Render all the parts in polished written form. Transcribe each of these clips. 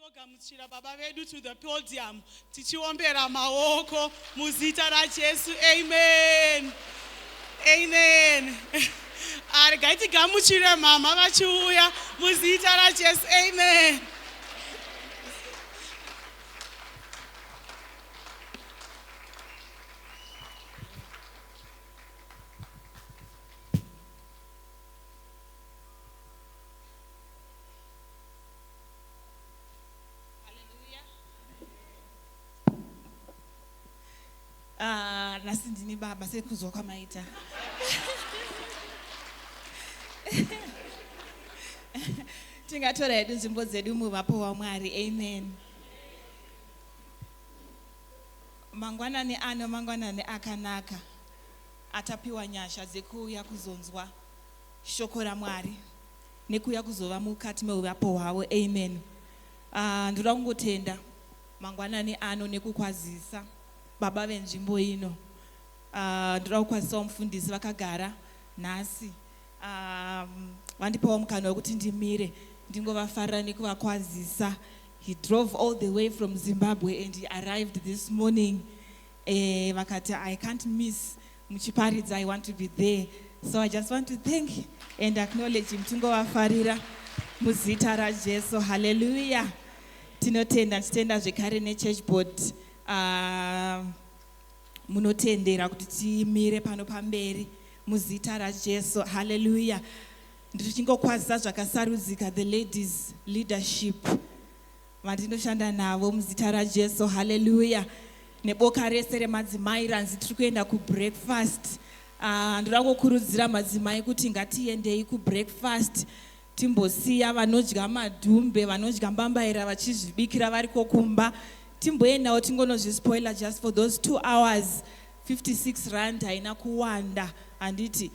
Tingogamuchira baba vedu to the podium tichiombera maoko muzita raJesu. Amen. Amen. Ah, regai tigamuchire mama vachiuya muzita raJesu. Amen. Ah, nhasi ndini baba sekuzwa kwamaita. Tingatora hedu nzvimbo dzedu muvapo waMwari. Amen. Mangwanani ano, mangwanani akanaka atapiwa nyasha dzekuuya kuzonzwa shoko raMwari nekuuya kuzova mukati meuvapo hwavo. Amen. Ndoda kungotenda mangwanani ano nekukwazisa baba venzvimbo ino. Ndoda kukwazisawo mufundisi vakagara nhasi. Vandipawo mukana wekuti ndimire ndingovafarira nekuvakwazisa. He drove all the way from Zimbabwe and he arrived this morning. Vakati, I can't miss muchiparidza, I want to be there. So I just want to thank and acknowledge him. Tingovafarira muzita raJesu. Hallelujah. Tinotenda, tichitenda zvekare nechurch board. Munotendera kuti timire pano pamberi muzita raJesu. Hallelujah. Ndichingokwazisa zvakasarudzika the ladies leadership vandinoshanda navo muzita raJesu. Hallelujah. Neboka rese remadzimai ranzi tiri kuenda kubreakfast. Ndoda kukurudzira madzimai kuti ngatiendei kubreakfast, timbosiya vanodya madhumbe, vanodya mbambaira vachizvibikira variko kumba, timboendawo tingonozvispoiler just for those 2 hours. 56 rand haina kuwanda, handiti?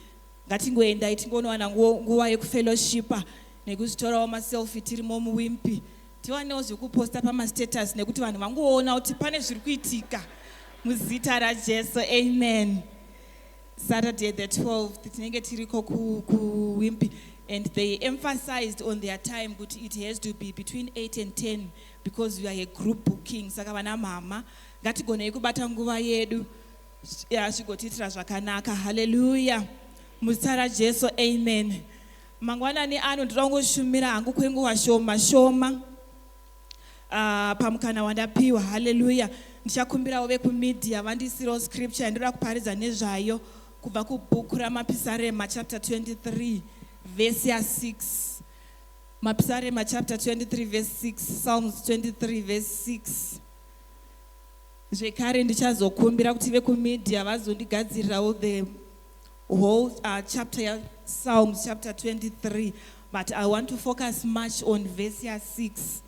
Ngatingoendai tingonowana nguva yekufellowshipa nekuzvitorawo maselfie tirimo muWimpy, tiwanewo zvekuposta pamastatus nekuti vanhu vangoona kuti pane zviri kuitika muzita raJesu. Amen. Saturday the 12th tinenge tiriko kuWimpy, and they emphasized on their time kuti it has to be between 8 and 10 because we are a group booking. Saka vana mama, ngatigonei kubata nguva yedu zvigotiitira zvakanaka. Haleluya, muzita raJesu. Amen. Mangwanani ano ndoda kungoshumira hangu kwenguva shoma shoma pamukana wandapiwa. Haleluya. Ndichakumbirawo vekumedia vandisirawo scripture yandoda kuparidza nezvayo kubva kubhuku raMapisarema chapter 23 verse ya6. Mapisarema chapter 23 verse 6, Psalms 23 verse 6. Zvekare ndichazokumbira kuti vekumedia vazondigadzirirawo the whole chapter yaPsalms chapter 23, but I want to focus much on verse ya6.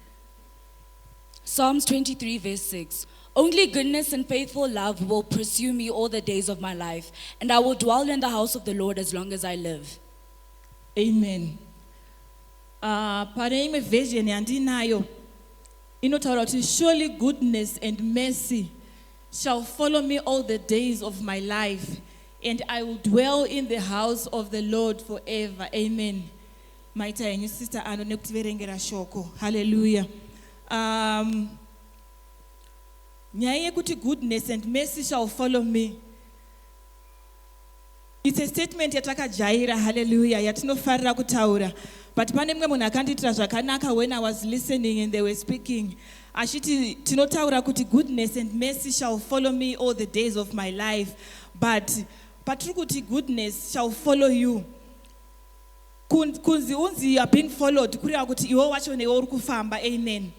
Psalms 23, verse 6. Only goodness and faithful love will pursue me all the days of my life, and I will dwell in the house of the Lord as long as I live. Amen. Pane imwe version yandinayo inotaura kuti surely goodness and mercy shall follow me all the days of my life, and I will dwell in the house of the Lord forever. Amen. Maita henyu sister ano nekutiverengera shoko. Haleluya. Nyaya yekuti goodness and mercy shall follow me, it's a statement yatakajaira, haleluya, yatinofarira kutaura. But pane mumwe munhu akandiitira zvakanaka when I was listening and they were speaking, achiti tinotaura kuti goodness and mercy shall follow me all the days of my life, but patiri kuti goodness shall follow you, kunzi unzi you are being followed, kureva kuti iwe wacho newe uri kufamba. Amen.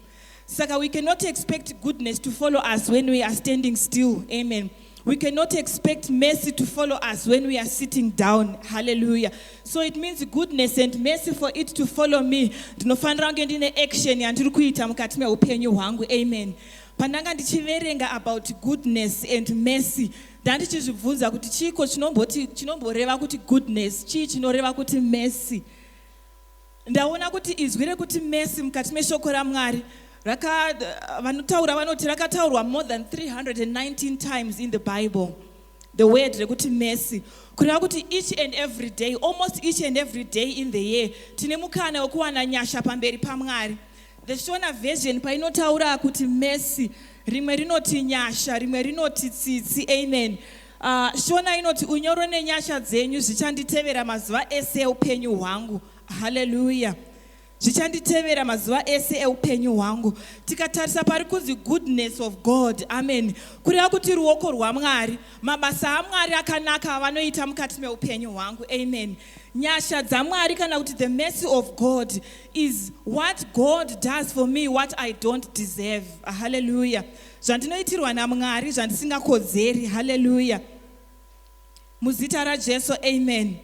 Saka we cannot expect goodness to follow us when we are standing still. Amen. We cannot expect mercy to follow us when we are sitting down. Hallelujah. So it means goodness and mercy, for it to follow me, ndinofanira kunge ndine action yandiri kuita mukati meupenyu hwangu. Amen. Pandanga ndichiverenga about goodness and mercy, ndandichizvibvunza kuti chiiko chinomboti chinomboreva kuti goodness, chii chinoreva kuti mercy. Ndaona kuti izwi rekuti mercy mukati meshoko raMwari vanotaura vanoti rakataurwa more than 319 times in the Bible, the word rekuti mercy, kureva kuti each and every day, almost each and every day in the year, tine mukana wekuwana nyasha pamberi paMwari. The Shona version painotaura kuti mercy, rimwe rinoti nyasha, rimwe rinoti tsitsi. Amen. Shona inoti, "Unyoro nenyasha dzenyu zvichanditevera mazuva ese eupenyu hwangu." Haleluya. Zvichanditevera mazuva ese eupenyu hwangu. Tikatarisa pari kunzi goodness of God, amen, kureva kuti ruoko rwaMwari, mabasa aMwari akanaka avanoita mukati meupenyu hwangu. Amen. Nyasha dzaMwari kana kuti the mercy of God is what God does for me what I don't deserve. Haleluya. Zvandinoitirwa naMwari zvandisingakodzeri. Haleluya. Muzita raJesu, amen.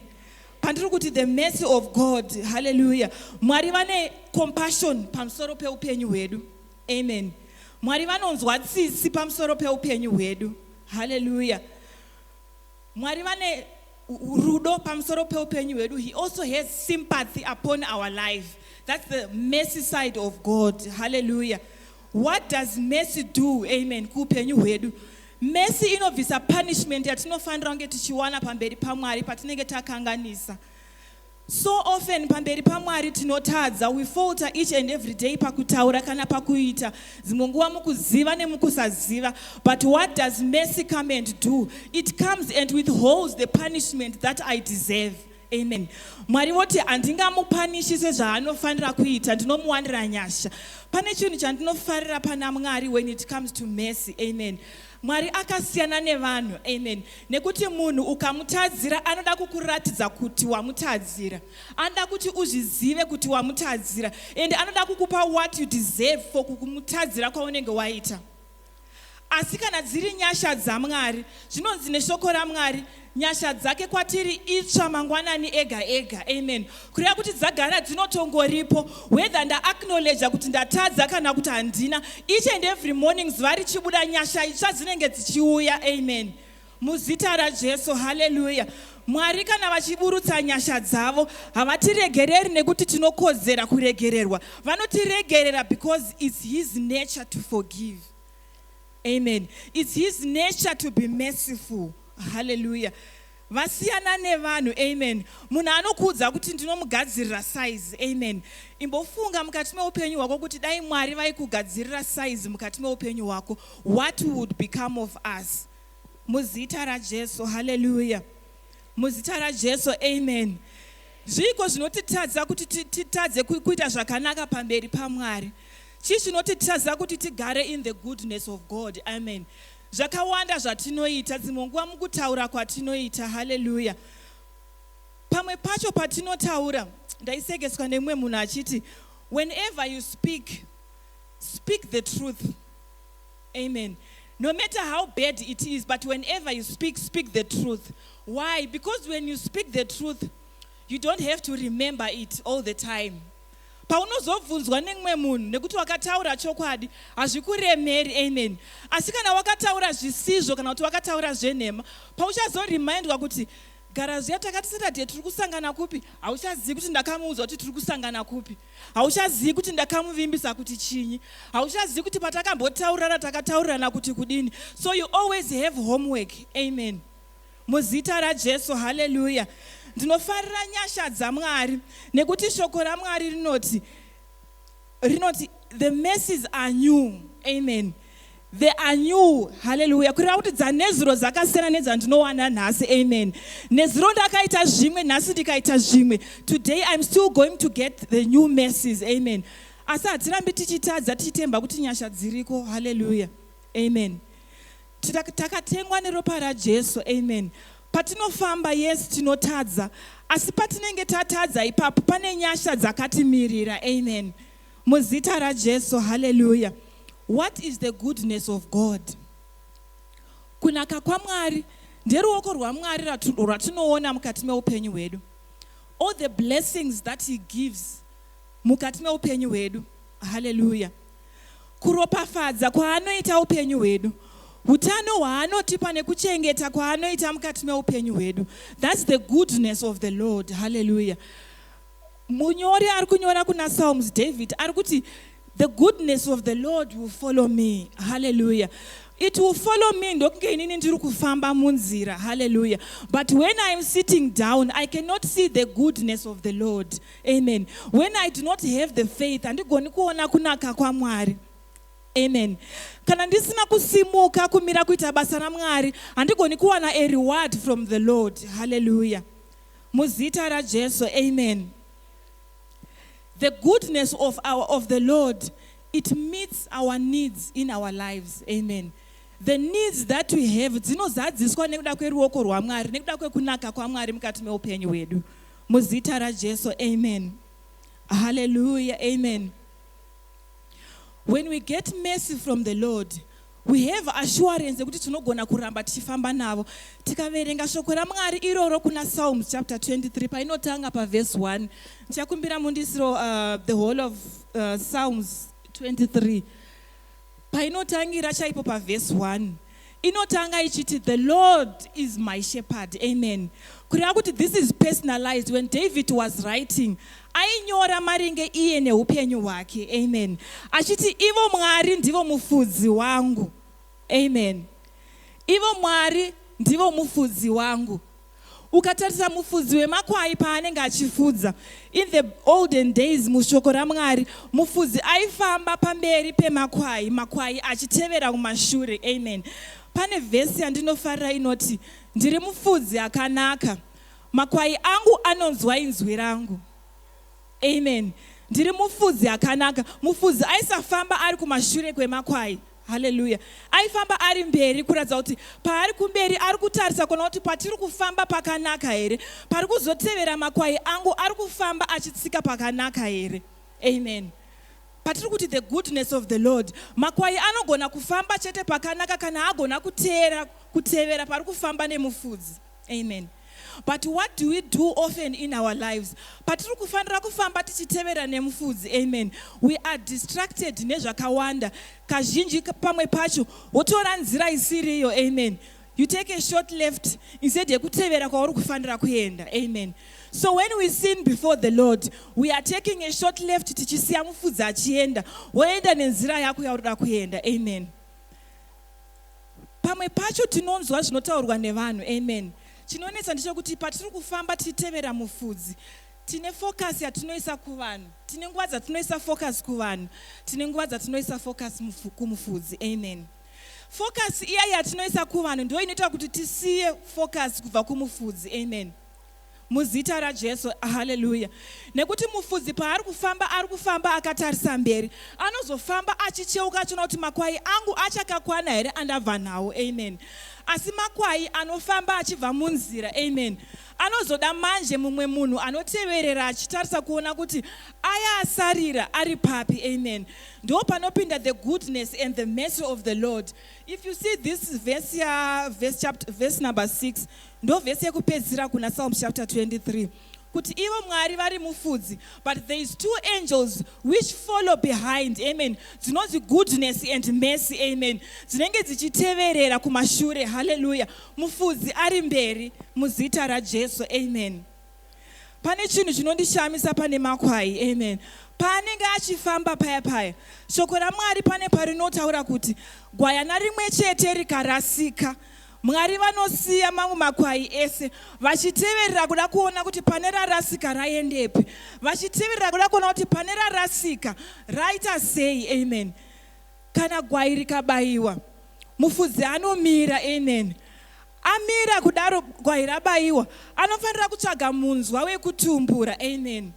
Pandiri kuti the mercy of God, haleluya, Mwari vane compassion pamusoro peupenyu hwedu. Amen. Mwari vanonzwa tsitsi pamusoro peupenyu hwedu. Haleluya. Mwari vane rudo pamusoro peupenyu hwedu. He also has sympathy upon our life. That's the mercy side of God. Hallelujah. What does mercy do, amen, kuupenyu hwedu? Mercy inobvisa punishment yatinofanira kunge tichiwana pamberi paMwari patinenge takanganisa. So often pamberi paMwari tinotadza. We falter each and every day pakutaura kana pakuita, dzimwe nguva mukuziva nemukusaziva. But what does mercy come and do? It comes and withholds the punishment that I deserve. Amen. Mwari voti, "Handingamupanishi sezvaanofanira kuita, ndinomuwanira nyasha." Pane chinhu chandinofarira pana Mwari when it comes to mercy. Amen. Mwari akasiyana nevanhu, amen, nekuti munhu ukamutadzira anoda kukuratidza kuti wamutadzira, anoda kuti uzvizive kuti wamutadzira, and anoda kukupa what you deserve for kukumutadzira kwaunenge waita. Asi kana dziri nyasha dzaMwari, zvinonzi neshoko raMwari, nyasha dzake kwatiri itsva mangwanani ega ega. Amen. Kureva kuti dzagara dzinotongoripo, whether ndaacknowledga kuti ndatadza kana kuti handina. Each and every morning zuva richibuda, nyasha itsva dzinenge dzichiuya. Amen. Muzita raJesu, haleluya. Mwari kana vachiburutsa nyasha dzavo, havatiregereri nekuti tinokodzera kuregererwa. Vanotiregerera because it's his nature to forgive. Amen. It's his nature to be merciful. Haleluya. Vasiyana nevanhu. Amen. Munhu anokuudza kuti ndinomugadzirira size. Amen. Imbofunga mukati meupenyu hwako kuti dai Mwari vaikugadzirira size mukati meupenyu hwako, what would become of us? Muzita raJesu, haleluya. Muzita raJesu, amen. Zviiko zvinotitadza kuti titadze kuita zvakanaka pamberi paMwari? Chii chinotitadza kuti tigare in the goodness of God? Amen. Zvakawanda zvatinoita, dzimwe nguva mukutaura kwatinoita. Haleluya. Pamwe pacho patinotaura, ndaisekeswa nemumwe munhu achiti, "Whenever you speak, speak the truth." Amen. No matter how bad it is, but whenever you speak, speak the truth. Why? Because when you speak the truth, you don't have to remember it all the time. Paunozobvunzwa nemumwe munhu, nekuti wakataura chokwadi, hazvikuremeri. Amen. Asi kana wakataura zvisizvo kana kuti wakataura zvenhema, pauchazorimindwa kuti gara zviya takati Saturday tiri kusangana kupi, hauchazivi kuti ndakamuudza kuti tiri kusangana kupi, hauchazivi kuti ndakamuvimbisa kuti chinyi, hauchazivi kuti patakambotaurirana takataurirana kuti kudini. So you always have homework. Amen. Muzita raJesu, haleluya. Ndinofarira nyasha dzaMwari nekuti shoko raMwari rinoti the mercies are new. Amen. They are new. Haleluya. Kureva kuti dzanezuro dzakasiyana nedzandinowana nhasi. Amen. Nezuro ndakaita zvimwe, nhasi ndikaita zvimwe. Today I'm still going to get the new mercies. Amen. Asi hatirambi tichitadza tichitemba kuti nyasha dziriko. Haleluya. Amen. Takatengwa neropa raJesu. Amen. Patinofamba, yes, tinotadza, asi patinenge tatadza ipapo pane nyasha dzakatimirira. Amen. Muzita raJesu, haleluya. What is the goodness of God? Kunaka kwaMwari nderuoko rwaMwari rwatinoona mukati meupenyu hwedu, all the blessings that he gives mukati meupenyu hwedu. Haleluya. Kuropafadza kwaanoita upenyu hwedu, utano hwaanotipa nekuchengeta kwaanoita mukati meupenyu hwedu. That's the goodness of the Lord. Haleluya. Munyori ari kunyora kuna Psalms, David, ari kuti, "The goodness of the Lord will follow me." Haleluya. It will follow me ndokunge inini ndiri kufamba munzira. Hallelujah. But when I am sitting down, I cannot see the goodness of the Lord. Amen. When I do not have the faith, handigoni kuona kunaka kwaMwari. Amen. Kana ndisina kusimuka kumira kuita basa raMwari, handigoni kuwana a reward from the Lord. Hallelujah. Muzita raJesu, amen. The goodness of the Lord, it meets our needs in our lives. Amen. The needs that we have dzinozadziswa nekuda kweruoko rwaMwari, nekuda kwekunaka kwaMwari mukati meupenyu hwedu. Muzita raJesu, amen. Hallelujah, amen. When we get mercy from the Lord, we have assurance yekuti tinogona kuramba tichifamba navo. Tikaverenga shoko raMwari iroro kuna Psalms chapter 23, painotanga pavhesi 1, ndichakumbira mundisiro the whole of Psalms 23, painotangira chaipo pavhesi 1, inotanga ichiti, "The Lord is my shepherd." Amen. Kureva kuti this is personalized. When David was writing, ainyora maringe iye neupenyu hwake. Amen. Achiti ivo Mwari ndivo mufudzi wangu. Amen. Ivo Mwari ndivo mufudzi wangu. Ukatarisa mufudzi wemakwai paanenge achifudza in the olden days, mushoko raMwari, mufudzi aifamba pamberi pemakwai, makwai achitevera kumashure. Amen. Pane vhesi yandinofarira inoti, "Ndiri mufudzi akanaka, makwai angu anonzwa inzwi rangu." Amen. Ndiri mufudzi akanaka. Mufudzi aisafamba ari kumashure kwemakwai. Haleluya. Aifamba ari mberi, kuratidza kuti paari kumberi ari kutarisa kuona kuti patiri kufamba pakanaka here, pari kuzotevera makwai angu ari kufamba achitsika pakanaka here. Amen. Patiri kuti the goodness of the Lord, makwai anogona kufamba chete pakanaka kana agona kuteera, kutevera pari kufamba nemufudzi. Amen. But what do we do often in our lives? Patiri kufanira kufamba tichitevera nemufudzi, amen, we are distracted nezvakawanda kazhinji. Pamwe pacho wotora nzira isiriyo. Amen. You take a short left instead yekutevera kwauri kufanira kuenda. Amen. So when we sin before the Lord, we are taking a short left, tichisiya mufudzi achienda, woenda nenzira yako yauri kuenda. Amen. Pamwe pacho tinonzwa zvinotaurwa nevanhu. Amen. Chinonetsa ndechekuti patiri kufamba tichitevera mufudzi, tine focus yatinoisa kuvanhu. Tine nguva dzatinoisa focus kuvanhu, tine nguva dzatinoisa focus kumufudzi. Amen. Focus iya yatinoisa kuvanhu ndo inoita kuti tisiye focus kubva kumufudzi. Amen. Muzita raJesu, haleluya. Nekuti mufudzi paari kufamba, ari kufamba akatarisa mberi. Anozofamba achicheuka achiona kuti makwai angu achakakwana here andabva nawo. Amen. Asi makwai anofamba achibva munzira, amen, anozoda manje mumwe munhu anoteverera achitarisa kuona kuti aya asarira ari papi. Amen. Ndo panopinda the goodness and the mercy of the Lord. If you see this verse ya verse, chapter, verse number 6, ndo vhesi yekupedzisira kuna Psalms chapter 23, kuti ivo Mwari vari mufudzi, but there is two angels which follow behind. Amen. Dzinonzi goodness and mercy. Amen. Dzinenge dzichiteverera kumashure. Haleluya. Mufudzi ari mberi. Muzita raJesu, amen. Pane chinhu chinondishamisa pane makwai. Amen. Paanenge achifamba paya paya, shoko raMwari pane parinotaura kuti gwayana rimwe chete rikarasika, Mwari vanosiya mamwe makwai ese vachiteverera kuda kuona kuti pane rarasika raendepi, vachiteverera kuda kuona kuti pane rarasika raita sei. Amen. Kana gwai rikabayiwa, mufudzi anomira. Amen. Amira kudaro, gwai rabayiwa, anofanira kutsvaga munzwa wekutumbura. Amen.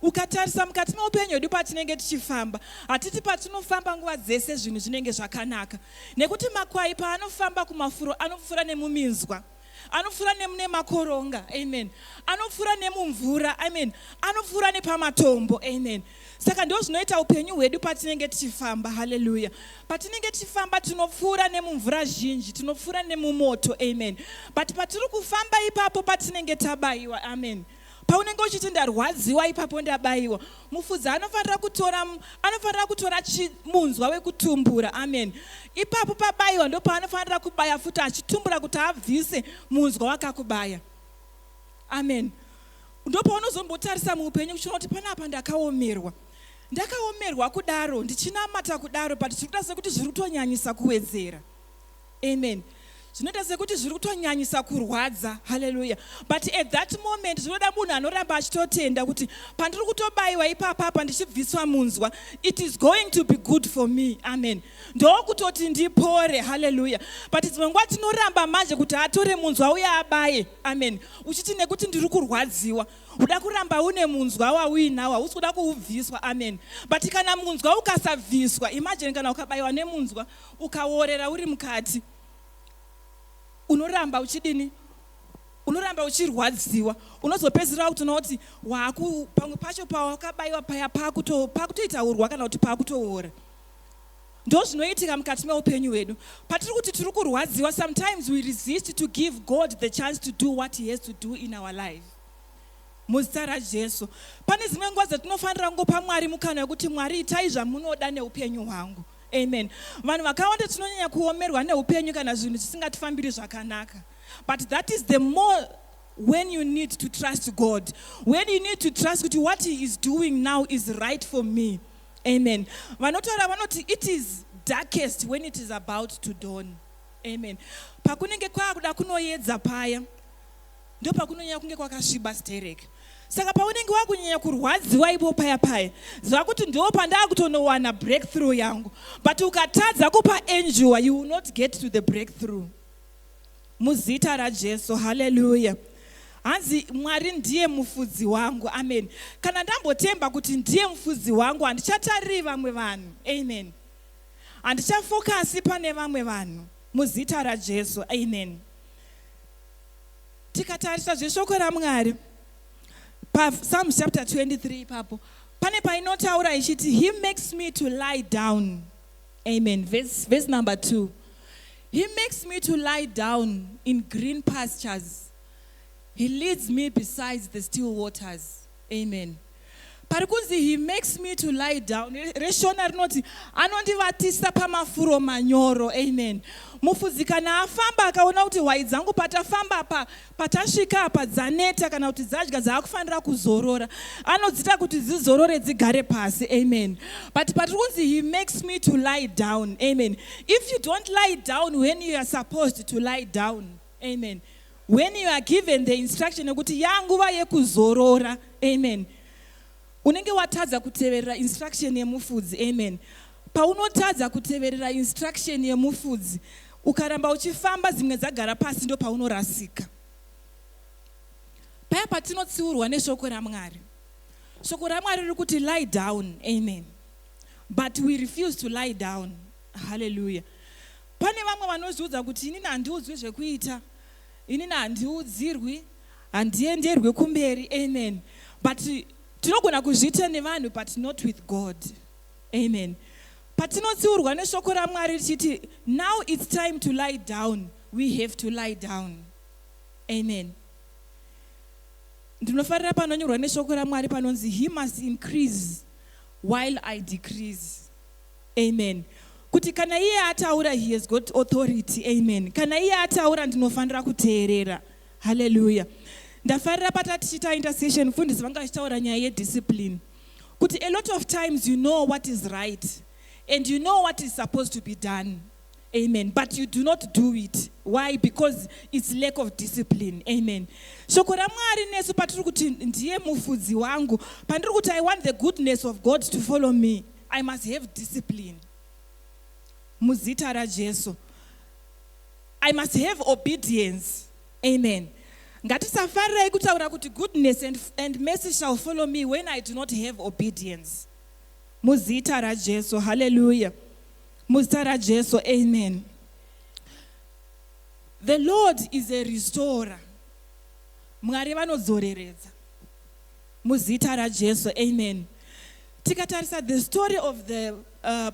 Ukatarisa mukati meupenyu hwedu, patinenge tichifamba, hatiti patinofamba nguva dzese zvinhu zvinenge zvakanaka, nekuti makwai paanofamba kumafuro anopfuura nemuminzwa, anopfuura nemune makoronga. Amen. Anopfuura nemumvura. Amen. Anopfuura nepamatombo. Amen. Saka ndo zvinoita upenyu hwedu patinenge tichifamba. Haleluya. Patinenge tichifamba tinopfuura nemumvura zhinji, tinopfuura nemumoto. Amen. But patiri kufamba ipapo, patinenge tabayiwa, amen, paunenge uchiti ndarwadziwa ipapo, ndabayiwa, mufudzi anofanira kutora munzwa wekutumbura. Amen. Ipapo pabayiwa ndo paanofanira kubaya futi, achitumbura kuti abvise munzwa wakakubaya. Amen. Ndopaunozombotarisa muupenyu kuchiona kuti panapa ndakaomerwa, ndakaomerwa kudaro, ndichinamata kudaro, but zviri kuita sekuti zviri kutonyanyisa kuwedzera. Amen. Zvinoita sekuti zviri kutonyanyisa kurwadza. Haleluya. But at that moment zvinoda munhu anoramba achitotenda kuti pandiri kutobayiwa ipapapa ndichibviswa munzwa, it is going to be good for me. Amen. Ndokutoti ndipore. Haleluya. But dzimwe nguva tinoramba manje kuti atore munzwa uye abaye. Amen. Uchiti nekuti ndiri kurwadziwa, uda kuramba une munzwa wauinawo, hausi kuda kuubviswa. Amen. But kana munzwa ukasabviswa, imagine kana ukabayiwa nemunzwa ukaorera uri mukati, unoramba uchidini? Unoramba uchirwadziwa. Unozopedzisira kutoona kuti waku pamwe pacho pawakabayiwa paya pakutoita urwa kana kuti pakutoora. Ndo zvinoitika mukati meupenyu hwedu. Patiri kuti tiri kurwadziwa, sometimes we resist to give God the chance to do what he has to do in our life. Muzita raJesu, pane dzimwe nguva dzatinofanira kungopa Mwari mukana wekuti, "Mwari, itai zvamunoda neupenyu hwangu." Amen. Vanhu vakawanda tinonyanya kuomerwa neupenyu kana zvinhu zvisingatifambiri zvakanaka, but that is the more when you need to trust God, when you need to trust kuti what he is doing now is right for me. Amen. Vanotaura vanoti it is darkest when it is about to dawn. Amen. Pakunenge kwaakuda kunoedza paya, ndo pakunonyanya kunge kwakasviba sterek. Saka paunenge wakunyanya kurwadziwa ipo paya paya, ziva kuti ndo pandakutonowana breakthrough yangu. But ukatadza kupa endure, you will not get to the breakthrough. Muzita raJesu. Haleluya. Hanzi Mwari ndiye mufudzi wangu. Amen. Kana ndambotemba kuti ndiye mufudzi wangu, handichatariri vamwe vanhu. Amen. Handichafokasi pane vamwe vanhu. Muzita raJesu. Amen. Tikatarisa zveshoko raMwari paPsalms chapter 23, ipapo pane painotaura ichiti, "He makes me to lie down." Amen. Verse number 2, "He makes me to lie down in green pastures. He leads me besides the still waters." Amen. Pari kunzi "He makes me to lie down", reShona rinoti anondivatisa pamafuro manyoro. Amen. Mufudzi kana afamba akaona kuti hwai dzangu patafamba pa patasvika apa dzaneta kana kuti dzadya, dzaakufanira kuzorora, anodzita kuti dzizorore, dzigare pasi. Amen. But patiri kunzi "He makes me to lie down", amen, if you don't lie down when you are supposed to lie down, amen, when you are given the instruction yekuti yanguva yekuzorora, amen, unenge watadza kuteverera instruction yemufudzi. Amen. Paunotadza kuteverera instruction yemufudzi, ukaramba uchifamba dzimwe dzagara pasi, ndo paunorasika. Paya patinotsiurwa neshoko raMwari, shoko raMwari riri kuti lie down, amen, but we refuse to lie down. Haleluya. Pane vamwe vanozviudza kuti inini handiudzwi zvekuita, inini handiudzirwi, handienderwi kumberi. Amen. But tinogona kuzviita nevanhu, but not with God. Amen. Patinotsiurwa neshoko raMwari richiti now it's time to lie down, we have to lie down. Amen. Ndinofarira panonyorwa neshoko raMwari panonzi, "He must increase while I decrease." Amen. Kuti kana iye ataura, he has got authority. Amen. Kana iye ataura, ndinofanira kuteerera. Haleluya. Ndafarira patatichiita intercession, mufundisi vanga vachitaura nyaya yediscipline, kuti a lot of times you know what is right and you know what is supposed to be done, amen, but you do not do it. Why? Because it's lack of discipline. Amen. Shoko raMwari nesu patiri kuti ndiye mufudzi wangu, pandiri kuti I want the goodness of God to follow me, I must have discipline. Muzita raJesu, I must have obedience. Amen. Ngatisafarirai kutaura kuti goodness and mercy shall follow me when I do not have obedience. Muzita raJesu. Haleluya. Muzita raJesu. Amen. The Lord is a restorer. Mwari vanodzoreredza. Muzita raJesu. Amen. Tikatarisa the story of the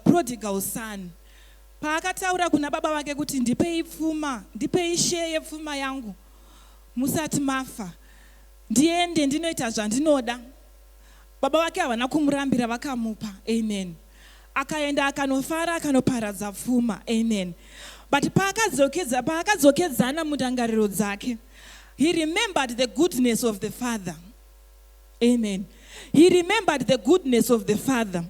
prodigal son, paakataura kuna baba vake kuti ndipei pfuma, ndipei share yepfuma yangu musati mafa, ndiende ndinoita zvandinoda, baba vake havana kumurambira, vakamupa. Amen. Akaenda akanofara, akanoparadza pfuma. Amen. But paakadzokedzana mundangariro dzake, he remembered the goodness of the father. Amen. He remembered the goodness of the father.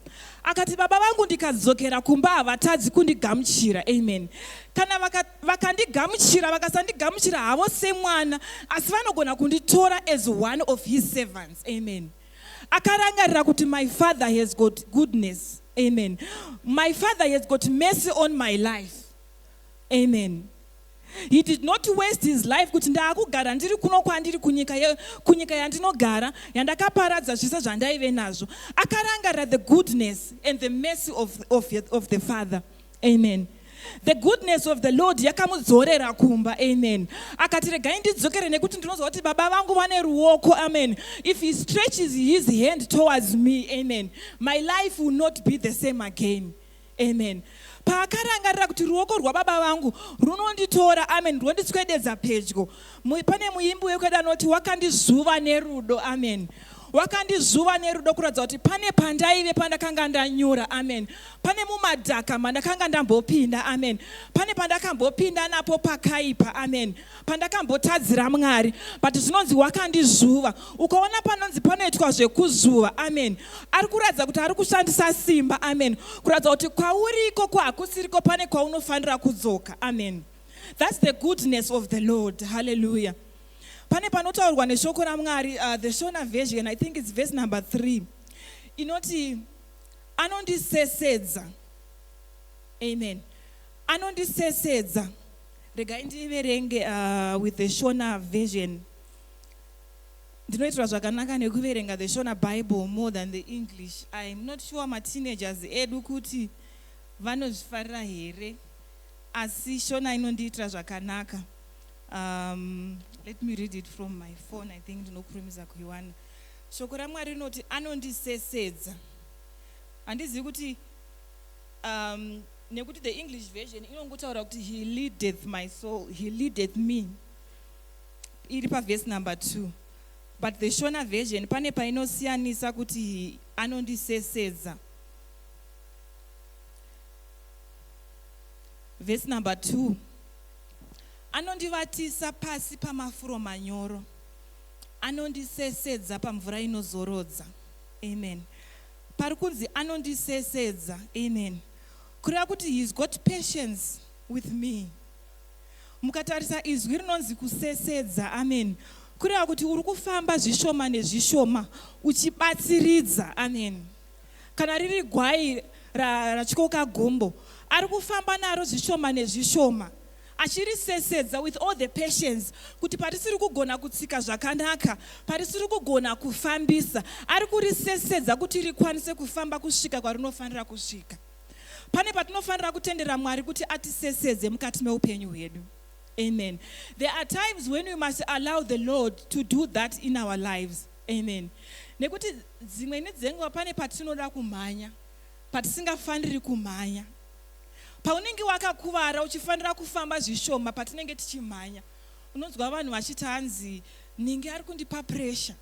Akati, baba vangu ndikadzokera kumba havatadzi kundigamuchira. Amen. Kana vakandigamuchira, vakasandigamuchira havo semwana, asi vanogona kunditora as one of his servants. Amen. Akarangarira kuti my father has got goodness. Amen. My father has got mercy on my life. Amen. He did not waste his life kuti ndaakugara ndiri kuno kwandiri kunyika yandinogara, yandakaparadza zvise zvandaive nazvo. Akarangarira the goodness and the mercy of the father. Amen. The goodness of the Lord yakamudzorera kumba. Amen. Akati, regai ndidzokere nekuti ndinoziva kuti baba vangu vane ruoko. Amen. If he stretches his hand towards me, amen, my life will not be the same again. Amen. Paakarangarira kuti ruoko rwababa vangu runonditora, amen, rwondiswededza pedyo. Pane muimbi wekwedu anoti, "Wakandizvuva nerudo." Amen. Wakandizvuva nerudo kuratidza kuti pane pandaive, pandakanga ndanyura. Amen. Pane mumadhaka mandakanga ndambopinda. Amen. Pane pandakambopinda napo pakaipa. Amen. Pandakambotadzira Mwari, but zvinonzi wakandizvuva. Ukaona panonzi panoitwa zvekuzvuva, amen, ari kuratidza kuti ari kushandisa simba. Amen. Kuratidza kuti kwauri ikoko hakusiriko, pane kwaunofanira kudzoka. Amen. That's the goodness of the Lord. Hallelujah. Pane panotaurwa neshoko raMwari, the Shona version, I think it's verse number 3, inoti anondisesedza. Amen. Anondisesedza. Regai ndiverenge with the Shona version. Ndinoitirwa zvakanaka nekuverenga the Shona Bible more than the English. I'm not sure mateenagers edu kuti vanozvifarira here, asi Shona inondiitira zvakanaka. Let me read it from my phone. I think ndinokurumidza kuiwana. Shoko raMwari rinoti anondisesedza. Handizivi kuti nekuti the English version inongotaura kuti "He leadeth my soul, he leadeth me," iri pavhesi number 2, but the Shona version pane painosiyanisa kuti anondisesedza. Vhesi number 2, "Anondivatisa pasi pamafuro manyoro, anondisesedza pamvura inozorodza." Amen. Pari kunzi anondisesedza. Amen. Kureva kuti he's got patience with me. Mukatarisa izwi rinonzi kusesedza, amen, kureva kuti uri kufamba zvishoma nezvishoma uchibatsiridza. Amen. Kana riri gwai ratyoka gumbo, ari kufamba naro zvishoma nezvishoma achirisesedza with all the patience, kuti parisiri kugona kutsika zvakanaka, parisiri kugona kufambisa, ari kurisesedza kuti rikwanise kufamba kusvika kwarinofanira kusvika. Pane patinofanira kutendera Mwari kuti atisesedze mukati meupenyu hwedu. Amen. There are times when we must allow the Lord to do that in our lives. Amen. Nekuti dzimweni dzenguva pane patinoda kumhanya patisingafaniri kumhanya. Paunenge wakakuvara uchifanira kufamba zvishoma, patinenge tichimhanya, unonzwa vanhu vachiti, hanzi ninge ari kundipa pressure.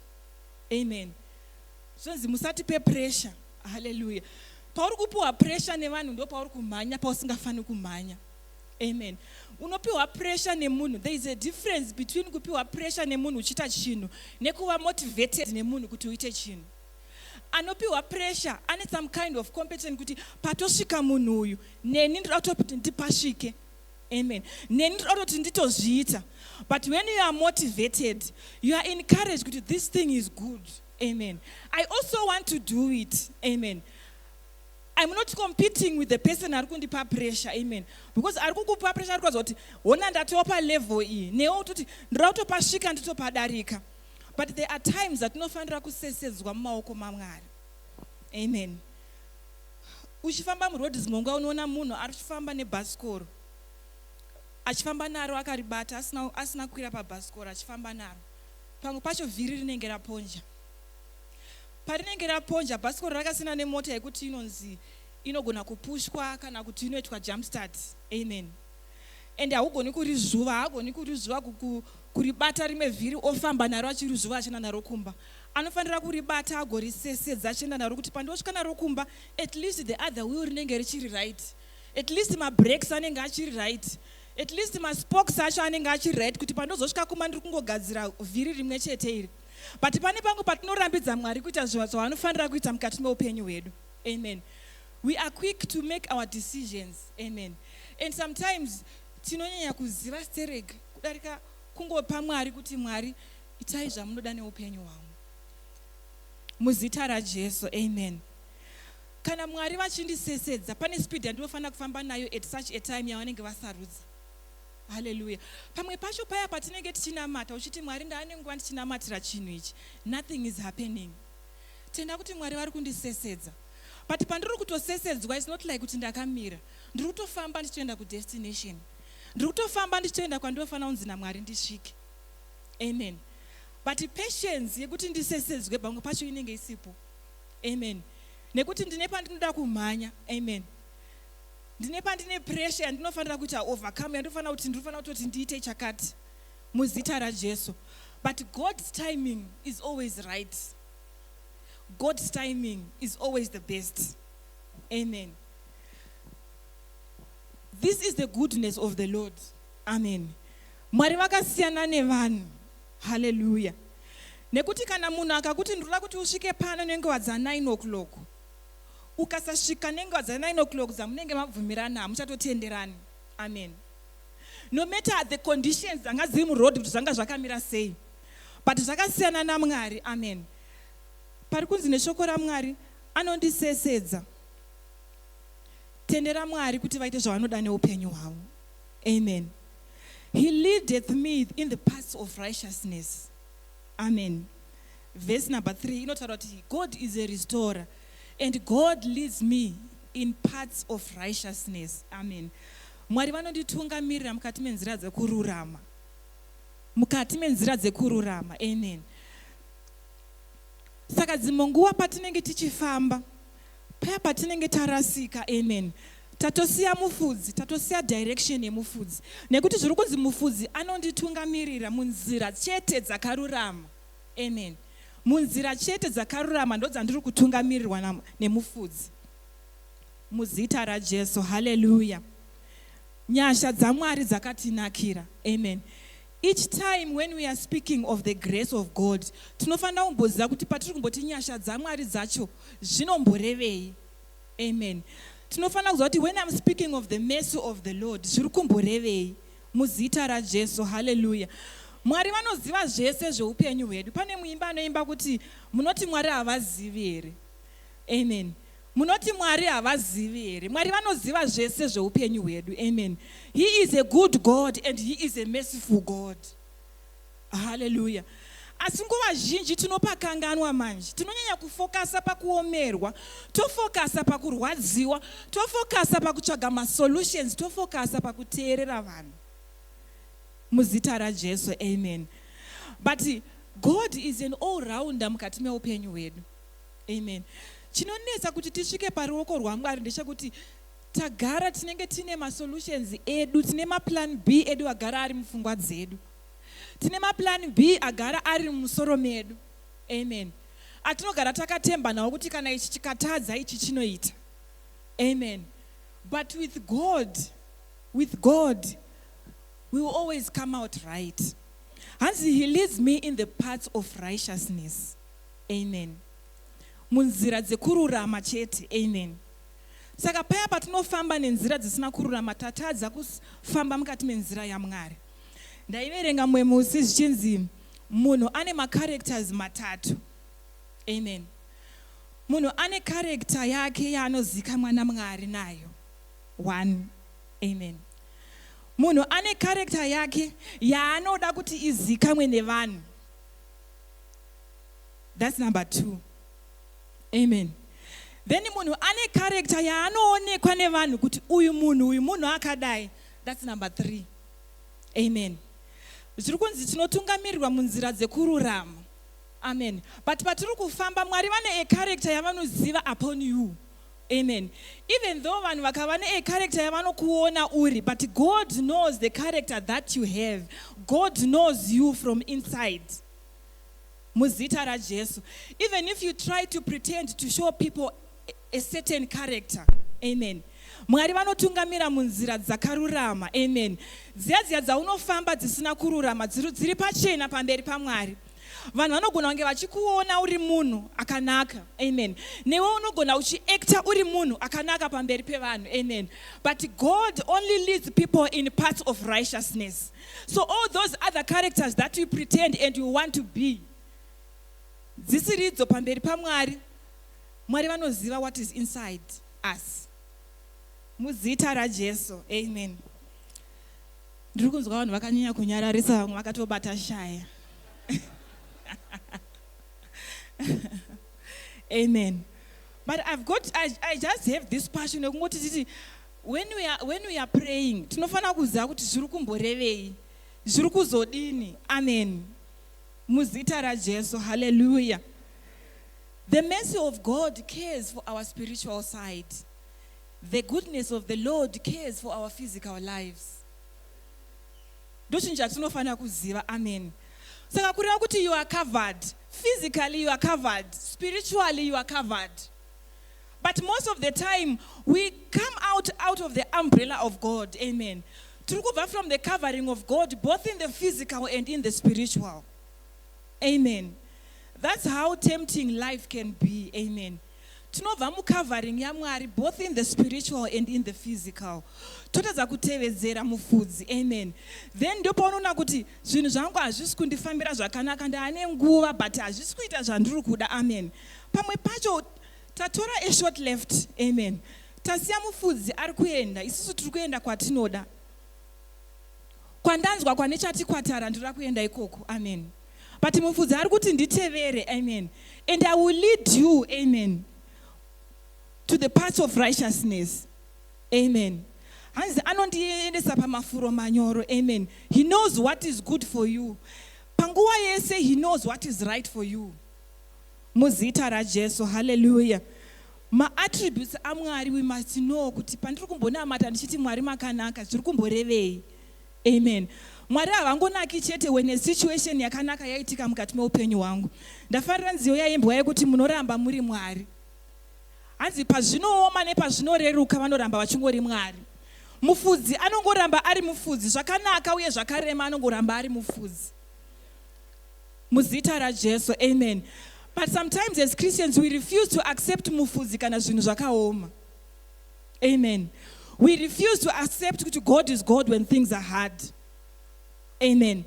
Amen. Zvonzi musatipe pressure. Haleluya. Pauri kupiwa pressure nevanhu, ndo pauri kumhanya pausingafaniri kumhanya. Amen. Unopiwa pressure nemunhu. There is a difference between kupiwa pressure nemunhu uchiita chinhu nekuva motivated nemunhu kuti uite chinhu. Anopiwa pressure ane some kind of competence kuti patosvika munhu uyu, neni ndoda kutoti ndipasvike. Amen. Neni ndoda kutoti nditozviita. But when you are motivated, you are encouraged kuti this thing is good. Amen. I also want to do it. Amen. I'm not competing with the person ari kundipa pressure. Amen. Because ari kukupa pressure ari kuratidza kuti hona, ndatopa level iyi, newe utoti ndoda kutopasvika, nditopadarika. But there are times atinofanira kusesedzwa mumaoko maMwari. Amen. Uchifamba murodhi, dzimwe nguva unoona munhu ari kufamba nebhasikoro, achifamba naro akaribata, asina kukwira pabhasikoro, achifamba naro. Pamwe pacho vhiri rinenge raponja. Parinenge raponja, bhasikoro rakasiyana nemota yekuti inonzi inogona kupushwa kana kuti inoitwa jumpstart. Amen. And haugoni kurizuva, haagoni kurizuva, kuribata rimwe vhiri ofamba naro achirizuva achienda naro kumba. Anofanira kuribata agorisesedza achienda naro kuti pandosvika naro kumba, at least the other wheel rinenge richiri right, at least mabrakes anenge achiri right, at least maspokes acho anenge achiri right, kuti pandozosvika kumba ndiri kungogadzira vhiri rimwe chete iri. But pane pamwe patinorambidza Mwari kuita zvavanofanira kuita mukati meupenyu hwedu. Amen. We are quick to make our decisions, amen, and sometimes tinonyanya kuziva sterek kudarika kungopa Mwari kuti, "Mwari, itai zvamunoda neupenyu hwangu," muzita raJesu, amen. Kana Mwari vachindisesedza, pane speed yandinofanira kufamba nayo at such a time yavanenge vasarudza. Haleluya. Pamwe pacho paya patinenge tichinamata, uchiti, "Mwari, ndaane nguva ndichinamatira chinhu ichi, nothing is happening," tenda kuti Mwari vari kundisesedza. But pandiri kutosesedzwa, it's not like kuti ndakamira. Ndiri kutofamba ndichitoenda kudestination, ndiri kutofamba ndichitoenda kwandinofanira kunzi naMwari ndisvike, amen. But patience yekuti ndisesedzwe pamwe pacho inenge isipo, amen, nekuti ndine pandinoda kumhanya, amen. Ndine pandine pressure yandinofanira kuita overcome, yandinofanira kuti ndinofanira kutoti ndiite chakati, muzita raJesu. But God's timing is always right. God's timing is always the best, amen. This is the goodness of the Lord, amen. Mwari vakasiyana nevanhu, haleluya, nekuti kana munhu akakuti, "Ndinoda kuti usvike pano nenguva dza9 o'clock," ukasasvika nenguva dza9 o'clock dzamunenge mabvumirana, hamuchatotenderani, amen. No matter the conditions dzanga dziri muroad kuti zvanga zvakamira sei, but zvakasiyana naMwari, amen. Pari kunzi neshoko raMwari, anondisesedza. Tendera Mwari kuti vaite zvavanoda neupenyu hwavo, amen. He leadeth me in the paths of righteousness, amen. Verse number 3 inotaura kuti God is a restorer and God leads me in paths of righteousness, amen. Mwari vanonditungamirira mukati menzira dzekururama, mukati menzira dzekururama, amen. Saka dzimwe nguva patinenge tichifamba paya, patinenge tarasika, amen, tatosiya mufudzi, tatosiya direction yemufudzi, nekuti zviri kunzi mufudzi anonditungamirira munzira chete dzakarurama, amen. Munzira chete dzakarurama ndo dzandiri kutungamirirwa nemufudzi, muzita raJesu, haleluya. Nyasha dzaMwari dzakatinakira, amen. Each time when we are speaking of the grace of God, tinofanira kumboziva kuti patiri kumboti nyasha dzaMwari dzacho zvinomborevei, amen. Tinofanira kuziva kuti when I'm speaking of the mercy of the Lord, zviri kumborevei, muzita raJesu, haleluya. Mwari vanoziva zvese zveupenyu hwedu. Pane muimba anoimba kuti, "Munoti Mwari havazivi here?" Amen. Munoti Mwari havazivi here? Mwari vanoziva zvese zveupenyu hwedu, amen. He is a good God and He is a merciful God, haleluya. Asi nguva zhinji tinopakanganwa manje. Tinonyanya kufokasa pakuomerwa, tofokasa pakurwadziwa, tofokasa pakutsvaga masolutions, tofokasa pakuteerera vanhu, muzita raJesu, amen. But God is an all rounder mukati meupenyu hwedu, amen. Chinonetsa kuti tisvike paruoko rwaMwari ndechekuti tagara tinenge tine masolutions edu, tine maplan B edu agara ari mupfungwa dzedu, tine maplan B agara ari mumusoro medu, amen, atinogara takatemba nawo kuti kana ichi chikatadza, ichi chinoita, amen. But with God, with God we will always come out right. Hanzi, "He leads me in the paths of righteousness," amen, munzira dzekururama chete, amen. Saka paya patinofamba nenzira dzisina kururama, tatadza kufamba mukati menzira yaMwari. Ndaiverenga mumwe musi zvichinzi munhu ane macharacters matatu, amen. Munhu ane character yake yaanozikamwa naMwari nayo, one, amen. Munhu ane character yake yaanoda kuti izikamwe nevanhu, that's number two, amen. Then munhu ane character yaanoonekwa nevanhu kuti uyu munhu, uyu munhu akadai, that's number three, amen. Zviri kunzi tinotungamirirwa munzira dzekururama, amen. But patiri kufamba, Mwari vane acharacter yavanoziva upon you, amen. Even though vanhu vakava neacharacter yavanokuona uri, but God knows the character that you have. God knows you from inside, muzita raJesu. Even if you try to pretend to show people a certain character, amen, Mwari vanotungamira munzira dzakarurama, amen. Dziya dziya dzaunofamba dzisina kururama dziri pachena pamberi paMwari. Vanhu vanogona kunge vachikuona uri munhu akanaka, amen. Newe unogona uchiacta uri munhu akanaka pamberi pevanhu, amen. But God only leads people in paths of righteousness. So all those other characters that you pretend and you want to be, dzisiridzo pamberi paMwari. Mwari vanoziva what is inside us. Muzita raJesu, amen. Ndiri kunzwa vanhu vakanyanya kunyararisa, vamwe vakatobata shaya. Amen. But I just have this passion yekungoti titi when we are praying, tinofanira kuziva kuti zviri kumborevei, zviri kuzodini. Amen. Muzita raJesu, hallelujah. The mercy of God cares for our spiritual side. The goodness of the Lord cares for our physical lives. Ndochinhu chatinofanira kuziva, amen. Saka kureva kuti you are covered physically, you are covered spiritually, you are covered. But most of the time we come out of the umbrella of God, amen. Tiri kubva from the covering of God, both in the physical and in the spiritual, amen. That's how tempting life can be, amen. Tinobva mucovering yaMwari, both in the spiritual and in the physical, totadza kutevedzera mufudzi, amen. Then ndopaunoona kuti zvinhu zvangu hazvisi kundifambira zvakanaka, ndaane nguva but hazvisi kuita zvandiri kuda, amen. Pamwe pacho tatora a short left, amen. Tasiya mufudzi ari kuenda, isusu tiri kuenda kwatinoda, kwandanzwa kwane chati kwatara, ndinoda kuenda ikoko, amen. But mufudzi ari kuti nditevere, amen, and I will lead you, amen, to the path of righteousness, amen. Hanzi anondiendesa pamafuro manyoro, amen. He knows what is good for you. Panguva yese he knows what is right for you. Muzita raJesu, haleluya. Maattributes aMwari, we must know kuti pandiri kumbonamata ndichiti Mwari makanaka, zviri kumborevei, amen. Mwari havangonaki chete when a situation yakanaka yaitika mukati meupenyu hwangu. Ndafarira nziyo yaimbwa yekuti munoramba muri Mwari. Hanzi pazvinooma nepazvinoreruka, vanoramba vachingori Mwari. Mufudzi anongoramba ari mufudzi, zvakanaka uye zvakarema, anongoramba ari mufudzi. Muzita raJesu, amen. But sometimes as Christians we refuse to accept mufudzi kana zvinhu zvakaoma, amen. We refuse to accept kuti God is God when things are hard, amen.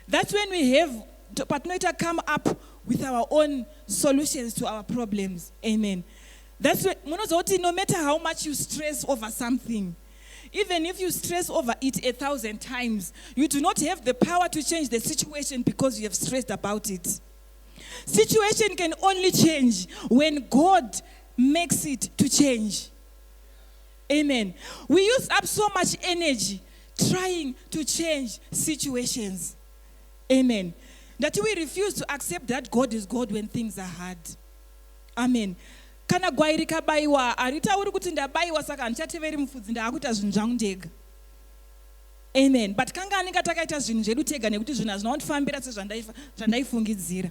That's when we have patinoita come up with our own solutions to our problems, amen. That's when munoziva kuti no matter how much you stress over something, even if you stress over it 1,000 times, you do not have the power to change the situation because you have stressed about it. Situation can only change when God makes it to change, amen. We use up so much energy trying to change situations, amen, that we refuse to accept that God is God when things are hard, amen. Kana gwai rikabayiwa, haritauri kuti ndabayiwa saka handichateveri mufudzi, ndaakuita zvinhu zvangu ndega, amen. But kangani katakaita zvinhu zvedu tega nekuti zvinhu hazvina kundifambira sezvandaifungidzira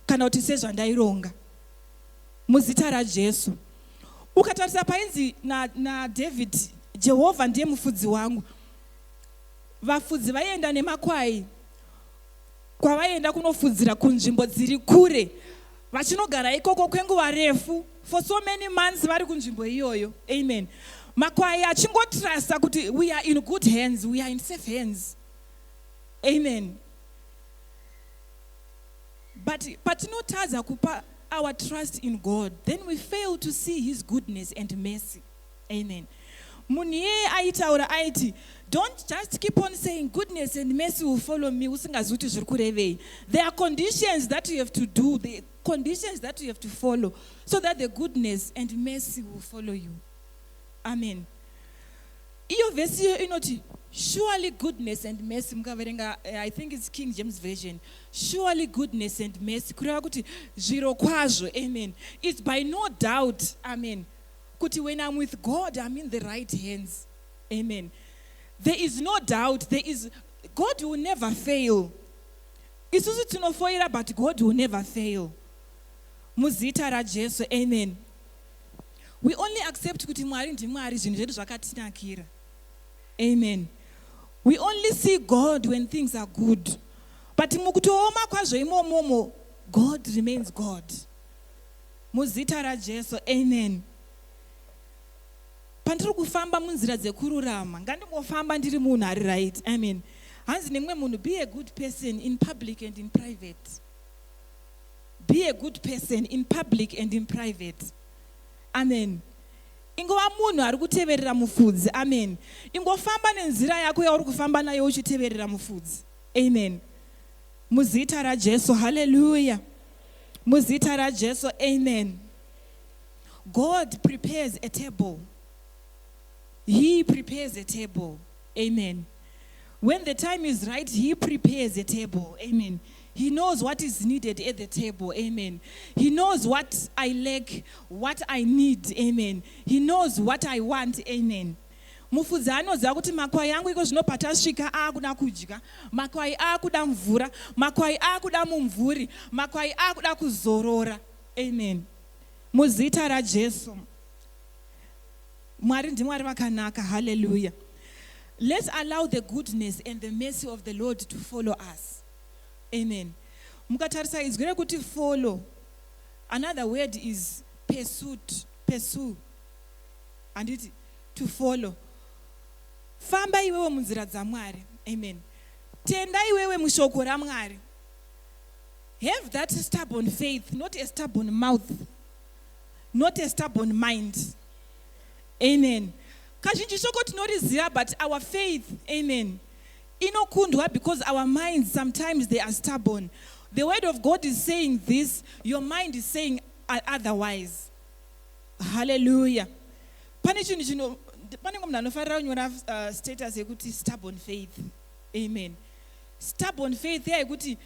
kana kuti sezvandaironga? Muzita raJesu. Ukatarisa painzi naDavid, "Jehovha ndiye mufudzi wangu," vafudzi vaienda nemakwai kwavaienda kunofudzira kunzvimbo dziri kure, vachinogara ikoko kwenguva refu, for so many months vari kunzvimbo iyoyo, amen. Makwai achingotrasta kuti we are in good hands, we are in safe hands, amen. But patinotadza kupa our trust in God, then we fail to see his goodness and mercy, amen. Munhu iyeye aitaura aiti, "Don't just keep on saying goodness and mercy will follow me usingazivi kuti zviri kurevei." There are conditions that you have to do, the conditions that you have to follow so that the goodness and mercy will follow you, amen. Iyo vhesi iyo inoti surely goodness and mercy. Mukaverenga, I think it's King James Version, surely goodness and mercy, kureva kuti zviro kwazvo, amen. It's by no doubt, amen, kuti when I'm with God, I'm in the right hands, amen. There is no doubt. There is God will never fail. Isusu tinofoira, but God will never fail. Muzita raJesu, amen. We only accept kuti Mwari ndiMwari zvinhu zvedu zvakatinakira, amen. We only see God when things are good. But mukutooma kwazvo imomomo, God remains God. Muzita raJesu, amen. Pandiri kufamba munzira dzekururama, ngandingofamba ndiri munhu ari right. Amen. Hanzi nemumwe munhu, "Be a good person in public and in private." Be a good person in public and in private. Amen. Ingova munhu ari kuteverera mufudzi. Amen. Ingofamba nenzira yako yauri kufamba nayo uchiteverera mufudzi. Amen. Muzita raJesu, haleluya. Muzita raJesu, amen. God prepares a table. He prepares a table. Amen. When the time is right, he prepares a table. Amen. He knows what is needed at the table. Amen. He knows what I lack, what I need. Amen. He knows what I want. Amen. Mufudzi anoziva kuti makwai angu iko zvino patasvika aakuda kudya, makwai aakuda mvura, makwai aakuda mumvuri, makwai aakuda kuzorora. Amen. Muzita raJesu. Mwari ndiMwari vakanaka. Haleluya. Let's allow the goodness and the mercy of the Lord to follow us. Amen. Mukatarisa izwi rekuti "follow", another word is "pursuit", "pursue". Handiti to follow? Famba iwewe munzira dzaMwari. Amen. Tenda iwewe mushoko raMwari. Have that stubborn faith, not a stubborn mouth, not a stubborn mind. Amen. Kazhinji shoko tinoriziva, but our faith, amen, inokundwa because our minds, sometimes they are stubborn. The word of God is saying this, your mind is saying otherwise. Hallelujah. Pane chinhu chino, pane munhu anofarira kunyora status yekuti "stubborn faith". Amen. Stubborn faith yekuti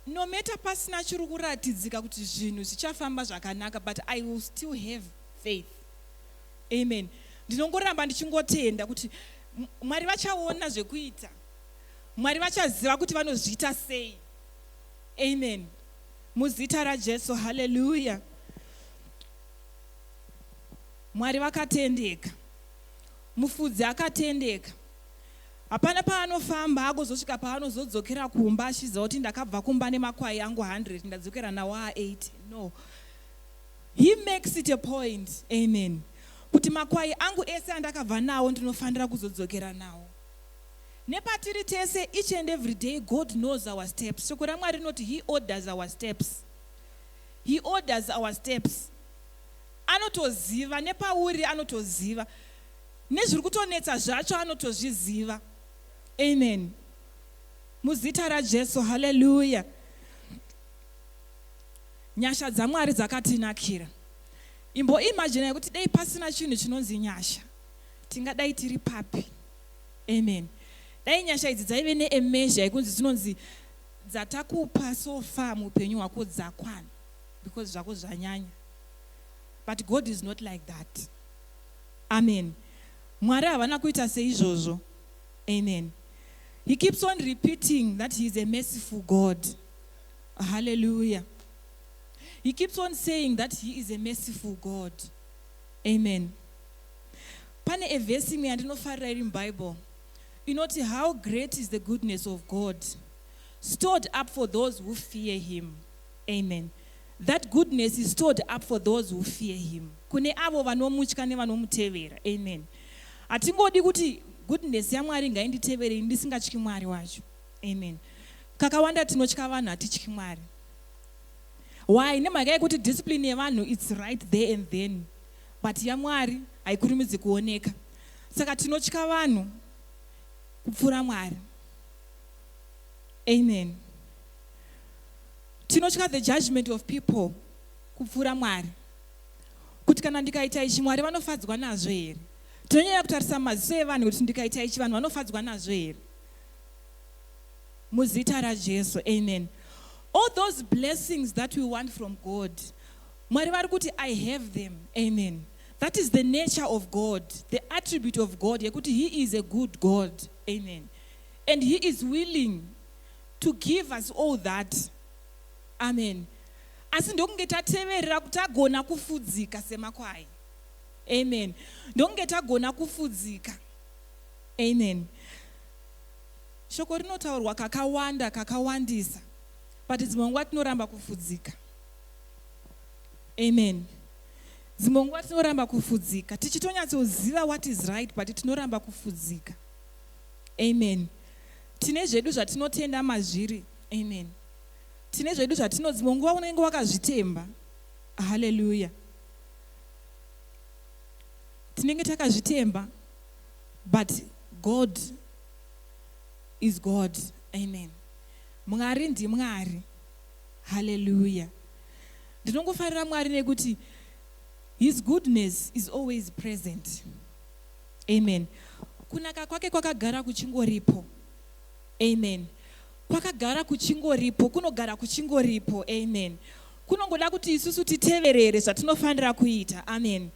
no matter pasina chiri kuratidzika kuti zvinhu zvichafamba zvakanaka, but I will still have faith. Amen. Ndinongoramba ndichingotenda kuti Mwari vachaona zvekuita, Mwari vachaziva kuti vanozviita sei. Amen. Muzita raJesu, haleluya. Mwari vakatendeka, mufudzi akatendeka. Hapana paanofamba agozosvika paanozodzokera kumba achiziva kuti ndakabva kumba nemakwai angu 100, ndadzokera nawo a80. No, he makes it a point, amen, kuti makwai angu ese andakabva nawo ndinofanira kuzodzokera nawo. Nepatiri tese, each and every day, God knows our steps. Shoko raMwari rinoti he orders our steps. He orders our steps. Anotoziva nepauri, anotoziva nezviri kutonetsa zvacho, anotozviziva. Amen. Muzita raJesu, haleluya. Nyasha dzaMwari dzakatinakira. Imboimajina kuti dei pasina chinhu chinonzi nyasha, tingadai tiri papi? Amen. Dai nyasha idzi dzaive nemeasure yekunzi dzinonzi dzatakupa so far muupenyu hwako dzakwana because zvako zvanyanya. But God is not like that. Amen. Mwari havana kuita seizvozvo. Amen. He keeps on repeating that he is a merciful God. Hallelujah. He keeps on saying that he is a merciful God. Amen. Pane evhesi imwe yandinofarira iri muBible inoti, "How great is the goodness of God, stored up for those who fear him." Amen. That goodness is stored up for those who fear him, kune avo vanomutya nevanomutevera. Amen. Hatingodi kuti goodness yaMwari ngainditevere ndisingatyi Mwari wacho. Amen. Kakawanda tinotya vanhu, hatityi Mwari. Why? Nemhaka yekuti discipline yevanhu, it's right there and then, but yaMwari haikurumidzi kuoneka. Saka tinotya vanhu kupfuura Mwari. Amen. Tinotya the judgment of people kupfuura Mwari, kuti kana ndikaita ichi, Mwari vanofadzwa nazvo here? Tinonyanya kutarisa maziso evanhu kuti ndikaita ichi, vanhu vanofadzwa nazvo here? Muzita raJesu, amen. All those blessings that we want from God, Mwari vari kuti, "I have them." Amen. That is the nature of God, the attribute of God yekuti he is a good God. Amen. And he is willing to give us all that. Amen. Asi ndokunge tateverera, tagona kufudzika semakwai. Amen. Ndokunge tagona kufudzika. Amen. Shoko rinotaurwa kakawanda kakawandisa, but dzimwe nguva tinoramba kufudzika. Amen. Dzimwe nguva tinoramba kufudzika tichitonyatsoziva what is right, but tinoramba kufudzika. Amen. Tine zvedu zvatinotenda mazviri. Amen. Tine zvedu zvatino, dzimwe nguva unenge wakazvitemba. Haleluya. Tinenge takazvitemba, but God is God. Amen. Mwari ndiMwari. Haleluya. Ndinongofarira Mwari nekuti his goodness is always present. Amen. Kunaka kwake kwakagara kuchingoripo. Amen. Kwakagara kuchingoripo, kunogara kuchingoripo. Amen. Kunongoda kuti isusu titeverere zvatinofanira kuita. Amen.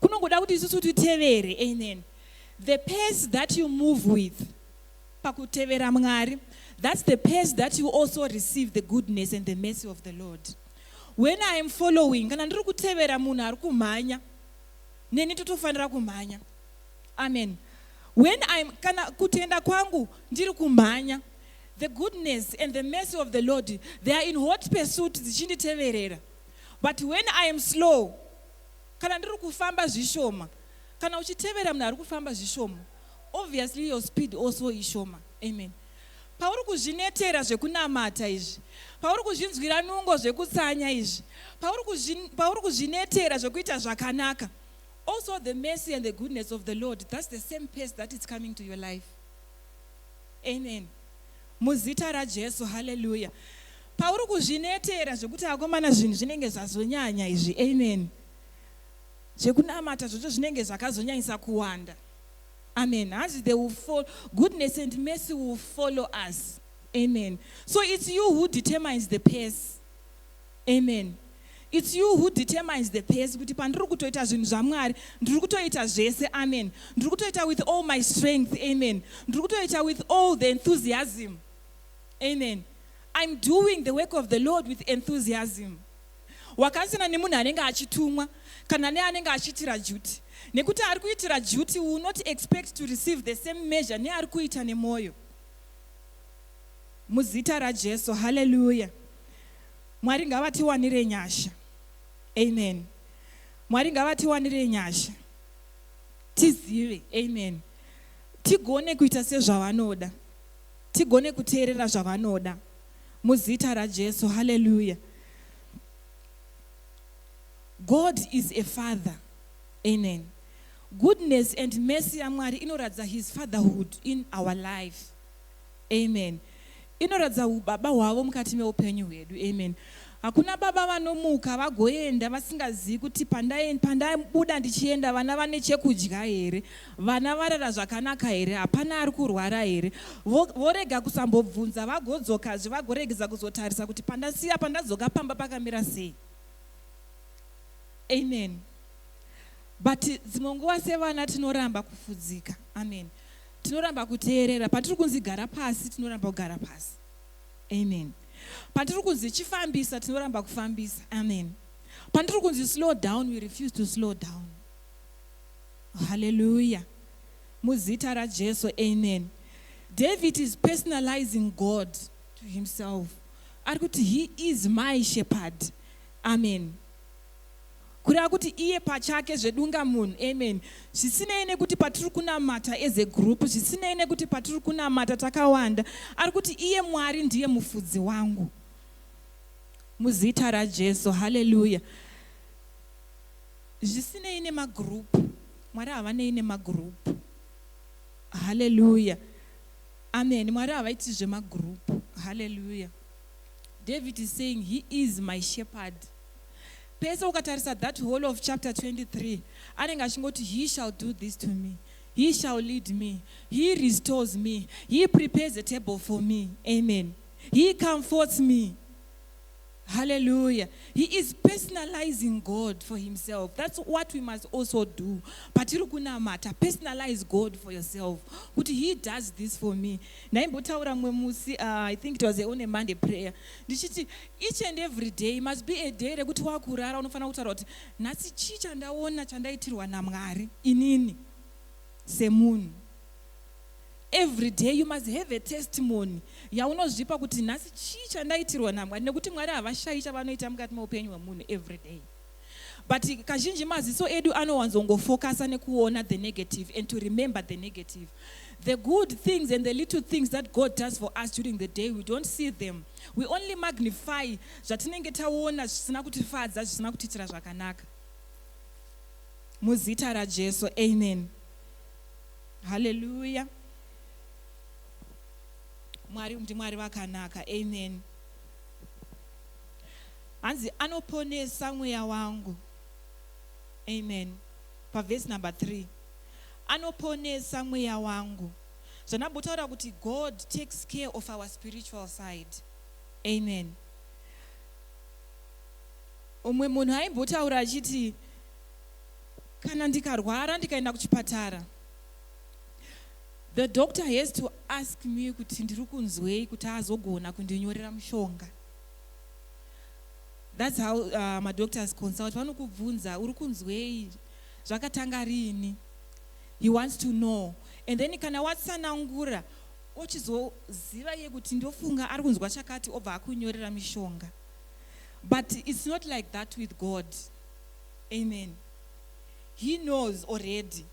Kunongoda kuti isusu titevere. Amen. The pace that you move with pakutevera Mwari, that's the pace that you also receive the goodness and the mercy of the Lord. When I am following, kana ndiri kutevera munhu ari kumhanya, neni totofanira kumhanya. Amen. When I'm, kana kutenda kwangu ndiri kumhanya, the goodness and the mercy of the Lord, they are in hot pursuit, dzichinditeverera. But when I am slow, kana ndiri kufamba zvishoma, kana uchitevera munhu ari kufamba zvishoma, obviously your speed also ishoma. Amen. Pauri kuzvinetera zvekunamata izvi, pauri kuzvinzwira nungo zvekutsanya izvi, pauri kuzvinetera zvekuita zvakanaka, also the mercy and the goodness of the Lord, that's the same pace that is coming to your life. Amen. Muzita raJesu. Haleluya. Pauri kuzvinetera zvekuti akomana, zvinhu zvinenge zvazonyanya izvi, amen, zvekunamata zvocho zvinenge zvakazonyanyisa kuwanda. Amen. Hanzi they will fall, goodness and mercy will follow us. Amen. So it's you who determines the pace. Amen. It's you who determines the pace, kuti pandiri kutoita zvinhu zvaMwari, ndiri kutoita zvese. Amen. Ndiri kutoita with all my strength. Amen. Ndiri kutoita with all the enthusiasm. Amen. I'm doing the work of the Lord with enthusiasm. Wakasiyana nemunhu anenge achitumwa kana neanenge achiitira duty, nekuti ari kuitira duty will not expect to receive the same measure neari kuita nemwoyo. Muzita raJesu. Haleluya. Mwari ngavatiwanire nyasha. Amen. Mwari ngavatiwanire nyasha, tizive, amen, tigone kuita sezvavanoda, tigone kuteerera zvavanoda, muzita raJesu. Haleluya. God is a father. Amen. Goodness and mercy yaMwari inoratidza his fatherhood in our life. Amen. Inoratidza ubaba hwavo mukati meupenyu hwedu. Amen. Hakuna baba vanomuka vagoenda vasingazivi kuti pandabuda ndichienda, vana vane chekudya here, vana varara zvakanaka here, hapana ari kurwara here. Vorega kusambobvunza, vagodzokazve, vagoregeza kuzotarisa kuti pandasiya, pandadzoka pamba pakamira sei. Amen. But dzimwe nguva sevana tinoramba kufudzika. Amen. Tinoramba kuteerera. Patiri kunzi gara pasi, tinoramba kugara pasi. Amen. Patiri kunzi chifambisa, tinoramba kufambisa. Amen. Patiri kunzi slow down, we refuse to slow down. Haleluya. Muzita raJesu. Amen. David is personalizing God to himself. Ari kuti he is my shepherd. Amen. Kureva kuti iye pachake zvedunga munhu. Amen. Zvisinei nekuti patiri kunamata as a group, zvisinei nekuti patiri kunamata takawanda, ari kuti iye Mwari ndiye mufudzi wangu. Muzita raJesu. Haleluya. Zvisinei nemagroup, Mwari havanei nemagroup. Haleluya. Amen. Mwari havaiti zvemagroup. Haleluya. David is saying he is my shepherd. Pese ukatarisa that whole of chapter 23, anenge achingoti he shall do this to me, he shall lead me, he restores me, he prepares a table for me. Amen. He comforts me. Hallelujah. He is personalizing God for himself. That's what we must also do. Patiri kunamata, personalize God for yourself. Kuti he does this for me. Ndaimbotaura mumwe musi, I think it was on a Monday prayer. Ndichiti each and every day must be a day rekuti wakurara unofanira kutaura kuti nhasi chii chandaona chandaitirwa naMwari inini semunhu. Every day you must have a testimony yaunozvipa kuti nhasi chii chandaitirwa naMwari, nekuti Mwari havashayi chavanoita mukati meupenyu hwemunhu every day. But kazhinji maziso edu anowanzongofokasa nekuona the negative and to remember the negative. The good things and the little things that God does for us during the day, we don't see them. We only magnify zvatinenge taona zvisina kutifadza, zvisina kutiitira zvakanaka. Muzita raJesu, amen. Haleluya. Mwari ndiMwari vakanaka, amen. Hanzi anoponesa mweya wangu, amen. Pavhesi number 3, anoponesa mweya wangu. Zvandambotaura kuti God takes care of our spiritual side, amen. Umwe munhu aimbotaura achiti, kana ndikarwara ndikaenda kuchipatara, the doctor has to ask me kuti ndiri kunzwei kuti azogona kundinyorera mushonga. That's how madoctors consult. Vanokubvunza, uri kunzwei, zvakatanga riini? He wants to know, and then kana watsanangura, ochizoziva iye kuti ndofunga ari kunzwa chakati, obva akunyorera mishonga. But it's not like that with God, amen. He knows already.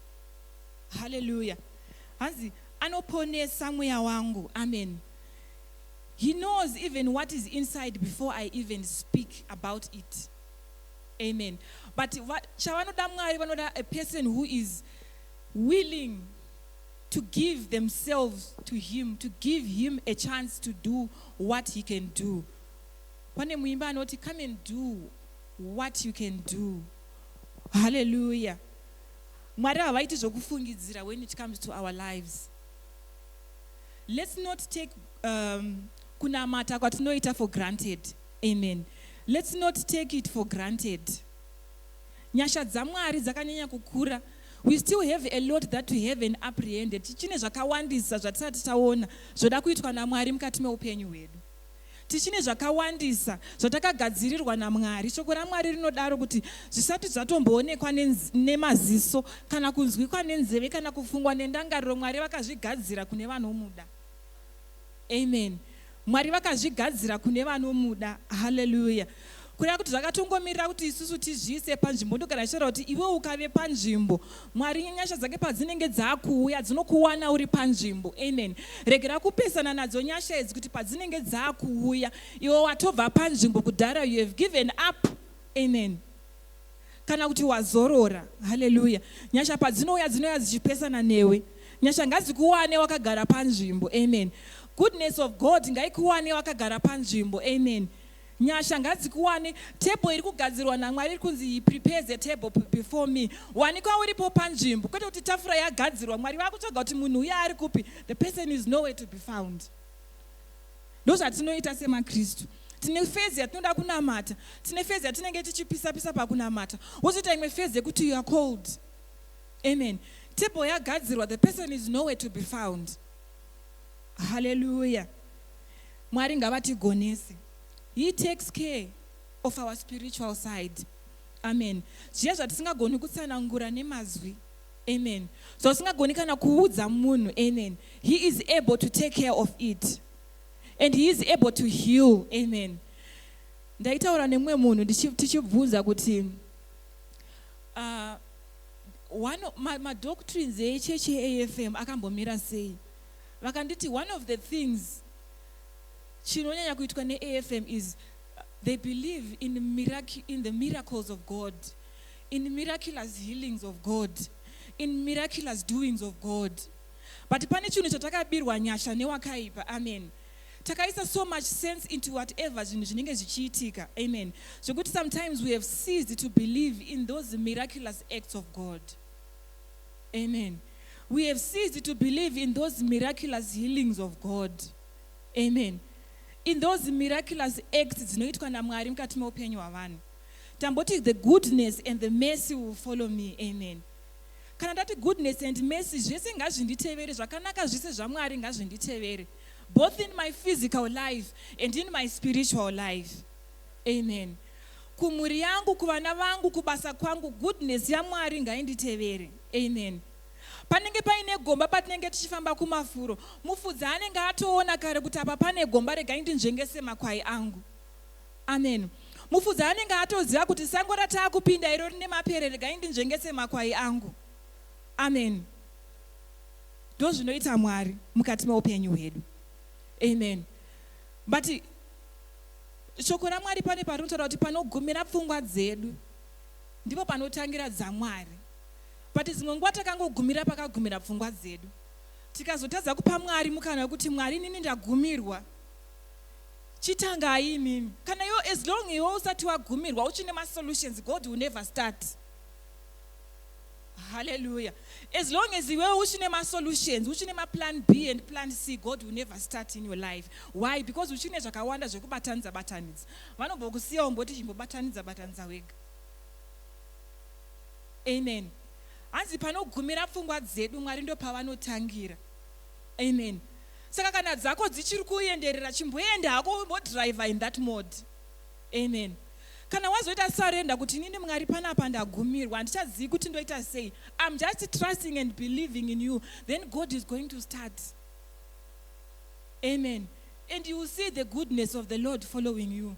Hallelujah. Hanzi anoponesa mweya wangu, amen. He knows even what is inside before I even speak about it, amen. But chavanoda Mwari, vanoda a person who is willing to give themselves to him, to give him a chance to do what he can do. Pane muimba anoti, "Come and do what you can do." Hallelujah. Mwari havaiti zvokufungidzira when it comes to our lives. Let's not take kunamata kwatinoita for granted, amen. Let's not take it for granted. Nyasha dzaMwari dzakanyanya kukura. We still have a lot that we haven't apprehended. Tichine zvakawandisa zvatisati taona zvoda kuitwa naMwari mukati meupenyu hwedu. Tichine zvakawandisa zvatakagadzirirwa naMwari. Shoko raMwari rinodaro kuti zvisati zvatomboonekwa nemaziso kana kunzwikwa nenzeve kana kufungwa nendangariro, Mwari vakazvigadzira kune vanomuda, amen. Mwari vakazvigadzira kune vanomuda. Haleluya. Kureva kuti zvakatongomirira kuti isusu tizviise panzvimbo. Ndogara ndichitaura kuti iwe ukave panzvimbo, Mwari nyasha dzake padzinenge dzaakuuya dzinokuwana uri panzvimbo, amen. Regera kupesana nadzo nyasha idzi, kuti padzinenge dzaakuuya iwe watobva panzvimbo kudhara. You have given up, amen, kana kuti wazorora. Haleluya. Nyasha padzinouya, dzinouya dzichipesana newe. Nyasha ngadzikuwane wakagara panzvimbo, amen. Goodness of God ngaikuwane wakagara panzvimbo, amen. Nyasha ngadzikuwane. Table iri kugadzirwa naMwari, iri kunzi he prepares a table before me, wanikwa uripo panzvimbo, kwete kuti tafura yagadzirwa, Mwari vakutsvaga kuti munhu uye ari kupi. The person is nowhere to be found. Ndozvatinoita semaKristu. Tine phase yatinoda kunamata, tine phase yatinenge tichipisa-pisa pakunamata, wozoita imwe phase yekuti you are cold, amen. Table yagadzirwa, the person is nowhere to be found. Haleluya. Mwari ngavatigonese. He takes care of our spiritual side, amen. Zviya zvatisingagoni kutsanangura nemazwi, amen, zvausingagoni kana kuudza munhu, amen, he is able to take care of it and he is able to heal, amen. Ndaitaura nemumwe munhu tichibvunza kuti madoctrines echechi yeAFM akambomira sei. Vakanditi one of the things chinonyanya kuitwa neAFM is they believe in the miracles of God, in miraculous healings of God, in miraculous doings of God. But pane chinhu chatakabirwa nyasha newakaipa, amen. Takaisa so much sense into whatever zvinhu zvinenge zvichiitika, amen, zvekuti sometimes we have ceased to believe in those miraculous acts of God, amen. We have ceased to believe in those miraculous healings of God, amen, in those miraculous acts dzinoitwa naMwari mukati meupenyu hwavanhu. Tamboti the goodness and the mercy will follow me, amen. Kana ndati goodness and mercy zvese ngazvinditevere, zvakanaka zvese zvaMwari ngazvinditevere, both in my physical life and in my spiritual life, amen. Kumhuri yangu, kuvana vangu, kubasa kwangu, goodness yaMwari ngainditevere, amen. Panenge paine Pane gomba patinenge tichifamba kumafuro, mufudzi anenge atoona kare kuti apa pane gomba, regai ndinzvengese makwai angu. Amen. Mufudzi anenge atoziva kuti sango rataakupinda iro rine mapere, regai ndinzvengese makwai angu. Amen. Ndo zvinoita Mwari mukati meupenyu hwedu. Amen. But shoko raMwari pane parinotaura kuti panogumira pfungwa dzedu ndipo panotangira dzaMwari. But dzimwe nguva takangogumira pakagumira pfungwa dzedu, tikazotadza kupa Mwari mukana wekuti, "Mwari, inini ndagumirwa, chitangai imimi." Kana iwo, as long iwe usati wagumirwa, uchine masolutions, God will never start. Hallelujah. As long as iwewe uchine masolutions, uchine maplan B and plan C, God will never start in your life. Why? Because uchine zvakawanda zvekubatanidza batanidza. Vanombokusiya umboti chimbobatanidza batanidza wega. Amen. Hanzi panogumira pfungwa dzedu, Mwari ndo pavanotangira. Amen. Saka kana dzako dzichiri kuenderera, chimboenda hako, umbodriver in that mode. Amen. Kana wazoita surrender kuti, "Inini Mwari, panapa ndagumirwa, handichazivi kuti ndoita sei, I'm just trusting and believing in you," then God is going to start. Amen. And you will see the goodness of the Lord following you.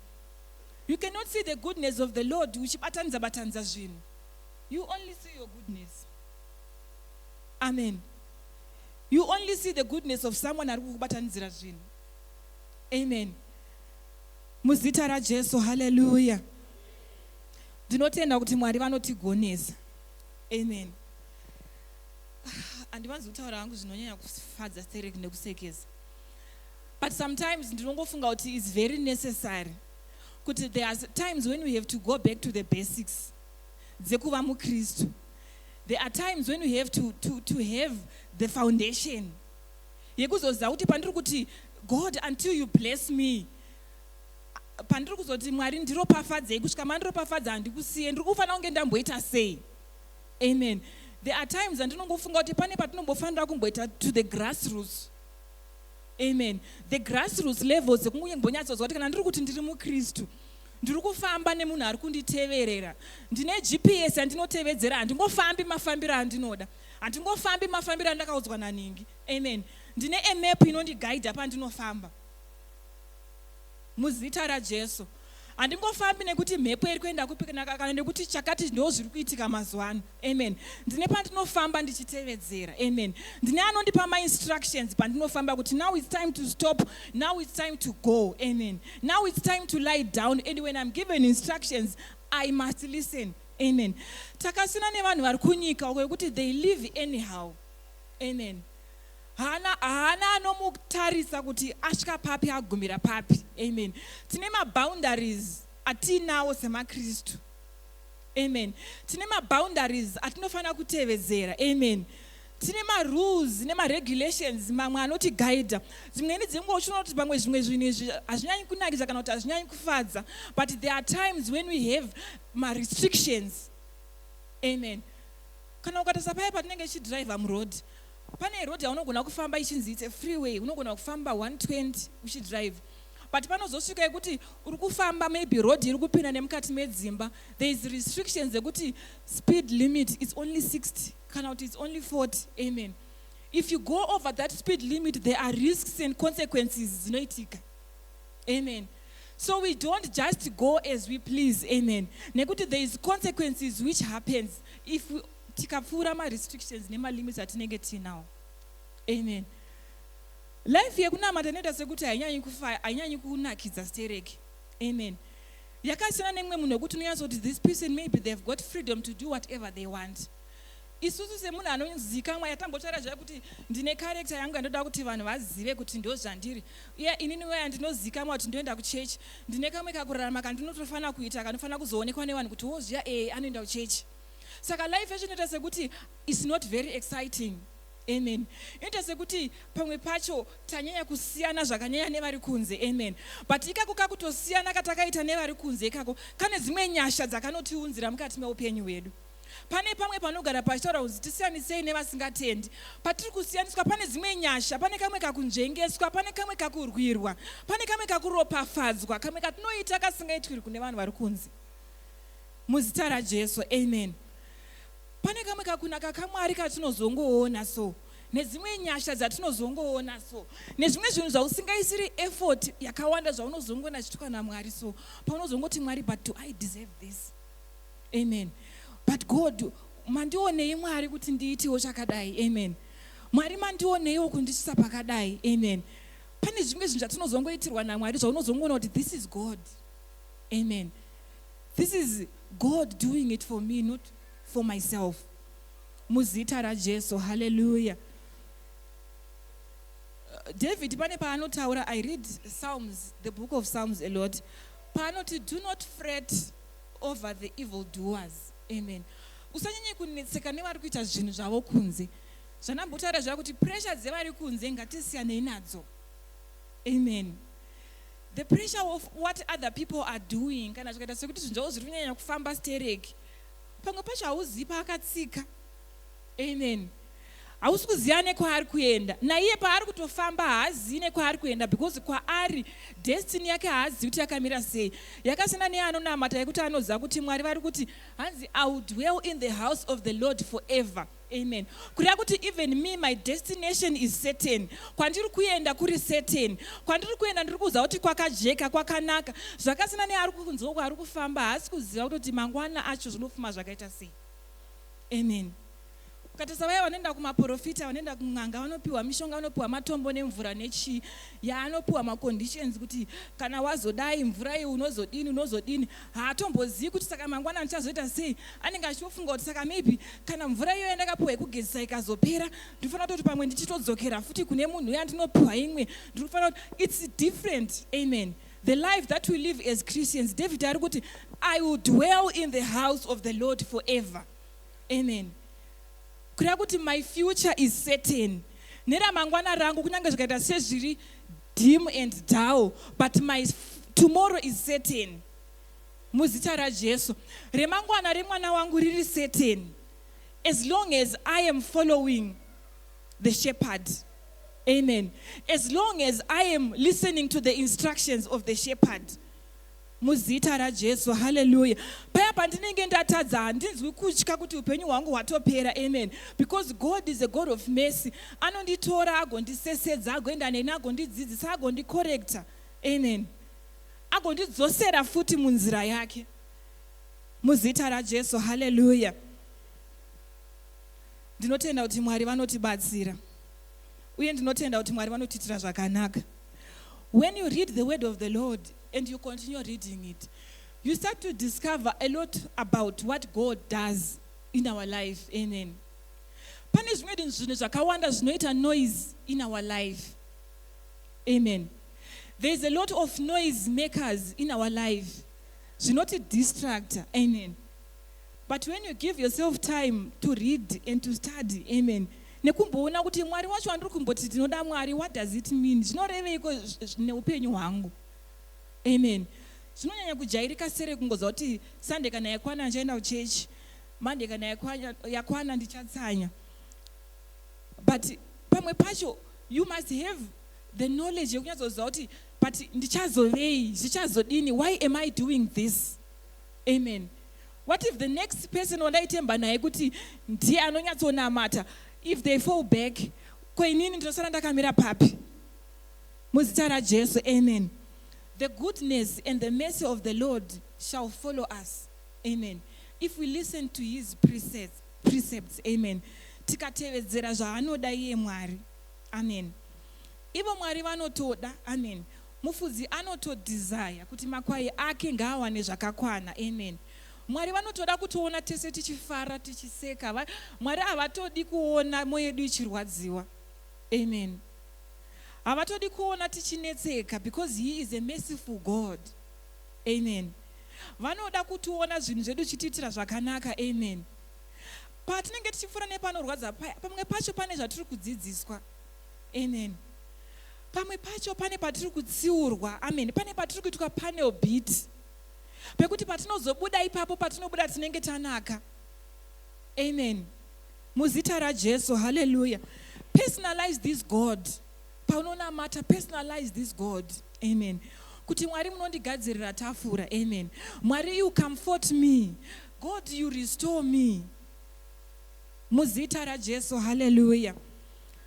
You cannot see the goodness of the Lord uchibatanidza batanidza zvinhu. You only see your goodness. Amen. You only see the goodness of someone ari kukubatanidzira zvinhu. Amen. Muzita raJesu. Haleluya. Ndinotenda kuti Mwari vanotigonesa. Amen. Handivanzi kutaura hangu zvinonyanya kufadza stereki nekusekesa, but sometimes ndinongofunga kuti it's very necessary kuti there are times when we have to go back to the basics dzekuva muKristu. There are times when we have to have the foundation yekuzoziva kuti pandiri kuti, "God, until you bless me," pandiri kuzoti, "Mwari, ndiropafadzei, kusvika mandiropafadza handikusiye," ndiri kufanira kunge ndamboita sei? Amen. There are times andinongofunga kuti pane patinombofanira kumboita to the grassroots. Amen. The grassroots levels dzekumbonyatsozwa kuti kana ndiri kuti ndiri muKristu, ndiri kufamba nemunhu ari kunditeverera, ndine GPS yandinotevedzera. Handingofambi mafambiro andinoda, handingofambi mafambiro andakaudzwa naningi. Amen. Ndine map inondigaidha pandinofamba. Muzita raJesu. Handingofambi nekuti mhepo iri kuenda kupi kana nekuti chakati ndo zviri kuitika mazuva ano. Amen. Ndine pandinofamba ndichitevedzera. Amen. Ndine anondipa mainstructions pandinofamba kuti now it's time to stop, now it's time to go. Amen. Now it's time to lie down. And when I'm given instructions, I must listen. Amen. Takasiyana nevanhu vari kunyika uko yekuti they live anyhow. Amen. Haana anomutarisa kuti asvika papi, agumira papi. Amen. Tine maboundaries atiinawo semaKristu. Amen. Tine maboundaries atinofanira kutevedzera. Amen. Tine marules nemaregulations mamwe anotigaidha. Dzimweni dzenguva uchiona kuti pamwe zvimwe zvinhu izvi hazvinyanyi kunakisa kana kuti hazvinyanyi kufadza, but there are times when we have marestrictions. Amen. Kana ukatarisa paya patinenge tichidhiraivha muroad, pane road yaunogona kufamba ichinzi it's a freeway, unogona kufamba 120 uchidhiraivha, but panozosvika yekuti uri kufamba maybe road iri kupinda nemukati medzimba, there is restrictions ekuti speed limit is only 60 kana kuti it's only 40. Amen. If you go over that speed limit, there are risks and consequences dzinoitika. Amen. So we don't just go as we please. Amen. Nekuti there is consequences which happens if tikapfuura marestrictions nemalimits atinenge tiinawo. Amen. Life yekunamata inoita sekuti hainyanyi kunakidza stereki. Amen. Yakasiyana nemumwe munhu wekuti unonyatsoti this person, maybe they've got freedom to do whatever they want. Isusu semunhu anozikamwa, yatambotaura zvaya kuti ndine character yangu yandoda kuti vanhu vazive kuti ndo zvandiri iye inini weya ndinozikamwa kuti ndoenda kuchechi, ndine kamwe kakurarama kandinotofanira kuita kanofanira kuzoonekwa nevanhu kuti wo zviya ee anoenda kuchechi. Saka life yacho inoita sekuti it's not very exciting. Amen. Inoita sekuti pamwe pacho tanyanya kusiyana zvakanyanya nevari kunze. Amen. But ikako kakutosiyana katakaita nevari kunze ikako kane dzimwe nyasha dzakanotiunzira mukati meupenyu hwedu. Pane pamwe panogara pachitaura kunzi tisiyanisei nevasingatendi. Patiri kusiyaniswa pane dzimwe nyasha, pane kamwe kakunzvengeswa, pane kamwe kakurwirwa, pane kamwe kakuropafadzwa, kamwe katinoita kasingaitwiri kune vanhu vari kunze. Muzita raJesu. Amen. Pane kamwe kakunaka kaMwari katinozongoona. So Nedzimwe nyasha dzatinozongoona so, nezvimwe zvinhu zvausingaisiri effort yakawanda zvaunozongoona zvichiitwa naMwari so, paunozongoti, "Mwari, but do I deserve this?" Amen. But God, mandionei, Mwari, kuti ndiitewo chakadai? Amen. Mwari, mandioneiwo kundisvitsa pakadai? Amen. Pane zvimwe zvinhu zvatinozongoitirwa naMwari zvaunozongoona kuti this is God. Amen. This is God doing it for me, not for myself. Muzita raJesu, haleluya. David pane paanotaura, I read Psalms, the book of Psalms, a lot, paanoti, "Do not fret over the evil doers." Amen. Usanyanye kunetseka nevari kuita zvinhu zvavo kunze. Zvandambotaura zvava kuti pressure dzevari kunze ngatisiyanei nadzo. Amen. The pressure of what other people are doing, kana zvikaita sekuti zvinhu zvavo zviri kunyanya kufamba stereki, pamwe pacho hauzivi paakatsika. Amen. Hausi kuziva nekwaari kuenda. Naiye paari kutofamba haazivi nekwaari kuenda, because kwaari destiny yake haazivi kuti yakamira sei. Yakasiyana neanonamata yekuti anoziva kuti Mwari vari kuti, hanzi, "I will dwell in the house of the Lord forever." Amen. Kureva kuti even me, my destination is certain. Kwandiri kuenda kuri certain. Kwandiri kuenda ndiri kuziva kuti kwakajeka, kwakanaka. Zvakasiyana neari kunzwa kwaari kufamba, haasi kuziva kutoti mangwana acho zvinofuma zvakaita sei. Amen. Ukatarisa vaya vanoenda kumaprofita, vanoenda kun'anga, vanopiwa mishonga, vanopiwa matombo nemvura nechii, yaanopiwa maconditions kuti kana wazodai mvura iyi unozodini, unozodini. Haatombozivi kuti saka mangwana ndichazoita sei. Anenge achitofunga kuti saka maybe kana mvura iyoyo yandakapiwa yekugezesa ikazopera, ndinofanira kutoti pamwe ndichitodzokera futi kune munhu uya ndinopiwa imwe. Ndinofanira kuti it's different. Amen. The life that we live as Christians, David ari kuti, "I will dwell in the house of the Lord forever." Amen. Kureva kuti my future is certain. Neramangwana rangu, kunyange zvikaita sezviri dim and dull, but my tomorrow is certain muzita raJesu. Remangwana remwana wangu riri certain as long as I am following the shepherd. Amen. As long as I am listening to the instructions of the shepherd. Muzita raJesu, haleluya. Paya pandinenge ndatadza, handinzwi kutya kuti upenyu hwangu hwatopera. Amen. Because God is a God of mercy. Anonditora, agondisesedza, agoenda neni, agondidzidzisa, agondicorrecta. Amen. Agondidzosera futi munzira yake. Muzita raJesu, haleluya. Ndinotenda kuti Mwari vanotibatsira, uye ndinotenda kuti Mwari vanotiitira zvakanaka. When you read the word of the Lord and you continue reading it, you start to discover a lot about what God does in our life. Amen. Pane zvimwe zvinhu zvakawanda zvinoita noise in our life. Amen. There is a lot of noise makers in our life zvinoti distract. Amen. But when you give yourself time to read and to study, amen, nekumboona kuti Mwari wacho wandiri kumboti ndinoda Mwari, what does it mean? Zvinoreveiko neupenyu hwangu? Amen. Zvinonyanya kujairika sere kungoziva kuti Sunday kana yakwana ndichaenda kuchechi, Monday kana yakwana ndichatsanya. But pamwe pacho you must have the knowledge yekunyatsoziva kuti but ndichazovei, zvichazodini, why am I doing this? Amen. What if the next person wandaitemba naye kuti ndiye anonyatsonamata, if they fall back, ko inini ndinosara ndakamira papi? Muzita raJesu, amen. The goodness and the mercy of the Lord shall follow us. Amen. If we listen to his precepts, amen, tikatevedzera zvaanoda iye Mwari. Amen. Ivo Mwari vanotoda. Amen. Mufudzi anotodesire kuti makwai ake ngaawane zvakakwana. Amen. Mwari vanotoda kutoona tese tichifara, tichiseka. Mwari havatodi kuona mwoyo yedu ichirwadziwa. Amen. Havatodi kuona tichinetseka, because he is a merciful God. Amen. Vanoda kutiona zvinhu zvedu zvichitiitira zvakanaka. Amen. Patinenge tichipfuura nepanorwadza paya, pamwe pacho pane zvatiri kudzidziswa. Amen. Pamwe pacho pane patiri kutsiurwa. Amen. Pane patiri kuitwa panel beat, pekuti patinozobuda ipapo, patinobuda tinenge tanaka. Amen. Muzita raJesu, haleluya. Personalize this God. Paunonamata, personalize this God. Amen. Kuti Mwari, munondigadzirira tafura. Amen. Mwari, you comfort me. God, you restore me. Muzita raJesu, haleluya.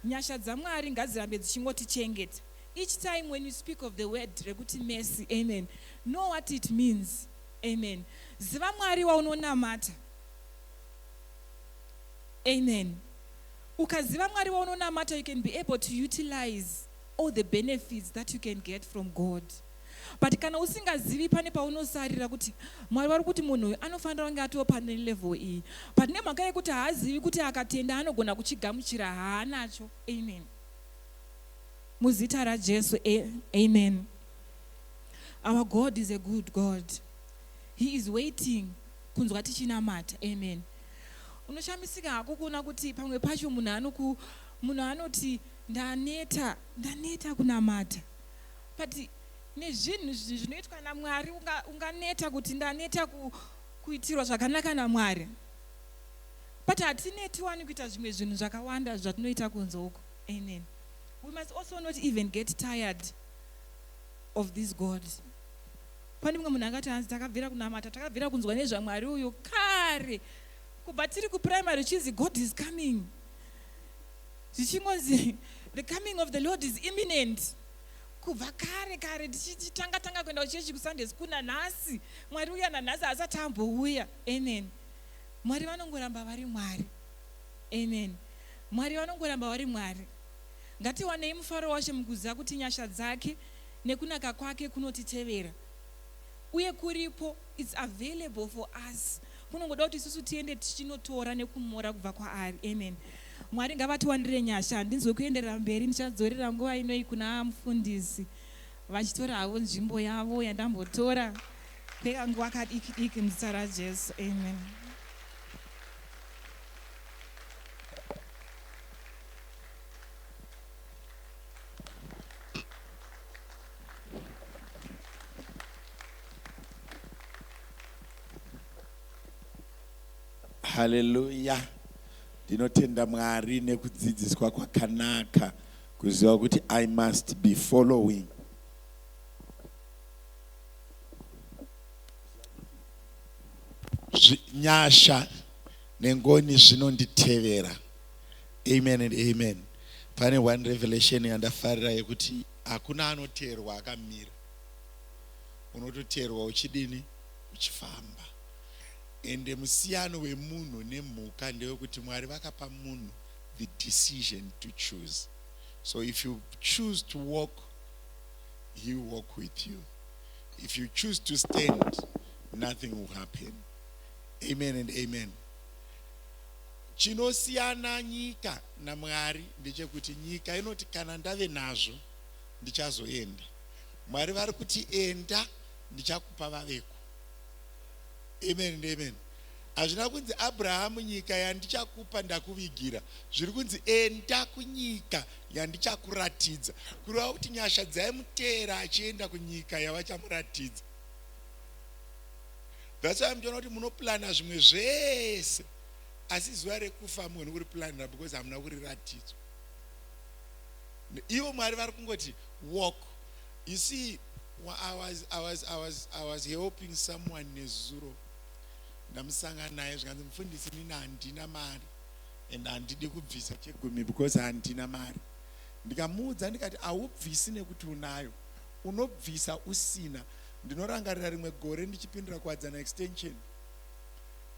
Nyasha dzaMwari ngadzirambe dzichingotichengeta. Each time when you speak of the word rekuti mercy, amen, know what it means. Amen. Ziva Mwari waunonamata. Amen. Ukaziva Mwari waunonamata, you can be able to utilize all the benefits that you can get from God. But kana usingazivi, pane paunosarira kuti Mwari vari kuti munhu uyu anofanira kunge atoo pane level iyi, but nemhaka yekuti haazivi kuti akatenda anogona kuchigamuchira, haanacho. Amen. Muzita raJesu, amen. Our God is a good God. He is waiting kunzwa tichinamata. Amen. Unoshamisika hako kuona kuti pamwe pacho munhu anoti, "Ndaneta, ndaneta kunamata," but nezvinhu zvinoitwa naMwari, unganeta kuti ndaneta kuitirwa zvakanaka naMwari, but hatineti wani kuita zvimwe zvinhu zvakawanda zvatinoita kunze uko. Amen. We must also not even get tired of this God. Pane mumwe munhu angati, "Hanzi takabvira kunamata, takabvira kunzwa nezvaMwari uyu kare, kubva tiri kuprimary, chinzi God is coming, zvichingonzi the coming of the Lord is imminent, kubva kare kare tichitanga tanga kuenda kuchechi kuSunday school. Nanhasi Mwari uya, nanhasi asati ambouya." Amen. Mwari vanongoramba vari Mwari. Amen. Mwari vanongoramba vari Mwari. Ngatiwanei mufaro wacho mukuziva kuti nyasha dzake nekunaka kwake kunotitevera uye kuripo. It's available for us. Kunongoda kuti isusu tiende tichinotora nekumora kubva kwaari. Amen. Mwari ngavatiwanire nyasha. Handinzwe kuenderera mberi. Ndichadzorera nguva inoi kuna mufundisi, vachitora havo nzvimbo yavo yandambotora kwekanguva kadiki diki, muzita raJesu. Amen. Haleluya. Ndinotenda Mwari nekudzidziswa kwakanaka, kuziva kuti I must be following. Nyasha nengoni zvinonditevera. Amen and amen. Pane one revelation yandafarira yekuti hakuna anoteerwa akamira, unototeerwa uchidini? Uchifamba. Ende musiyano wemunhu nemhuka ndewekuti Mwari vakapa munhu the decision to choose. So if you choose to walk, He will walk with you. If you choose to stand, nothing will happen. Amen and amen. Chinosiyana nyika naMwari ndechekuti nyika inoti, "Kana ndave nazvo ndichazoenda." Mwari vari kuti, "Enda, ndichakupa vaveko." Amen and amen. Hazvina kunzi, "Abrahamu, nyika yandichakupa ndakuvigira." Zviri kunzi, "Enda kunyika yandichakuratidza." Kureva kuti nyasha dzaimuteera achienda kunyika yavachamuratidza. That's why muchiona kuti munoplana zvimwe zvese, asi zuva rekufa mugoni kuriplanira, because hamuna kuriratidzwa. Ivo Mwari vari kungoti, "Walk." You see, I was helping someone nezuro. Ndamusangana naye, zvikanzi, "Mufundisi, nini handina mari and handidi kubvisa chegumi because handina mari." Ndikamuudza ndikati, "Haubvisi nekuti unayo, unobvisa usina." Ndinorangarira rimwe gore ndichipindura Kuwadzana Extension,